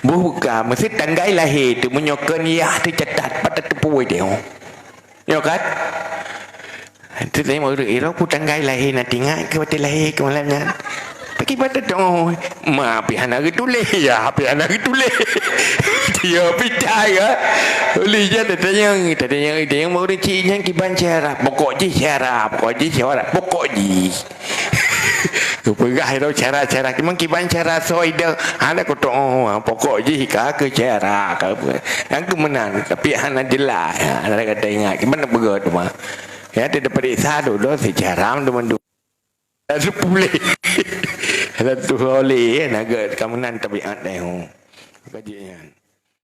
Boh buka, meuseu tanggai lahé teuh, meunyoe kon yah teucatat, pat tateupeue tanyoe. Nyo kan? Teurimong ureueng, "Iroe peue tanggai lahé na teuingat keu watèe lahé keu malam nyan?" Pakriban tateurimong, ma pih hana geutuléh, ya pih hana geutuléh. Dia pih that ya. Ulèh nyan tatanyong, tatanyong, tatanyong ureueng chik nyan kiban syedara. Pokok jih syedara, pokok jih syedara, pokok jih. Geupeugah iro cara-cara, memang kiban cara soe ida, hana kutoh, ha, pokok jih ka keu cara, ka apa. Nyang keu meunan, tapi hana jelas. Ha, hana kata ingat, kiban nak peugah tu mah. Ya, dia diperiksa dulu secara mandum-mandum. Lalu pulih. Lalu tu oleh, ya, naga ka meunan tabiat deh, hu. Kaji nyan.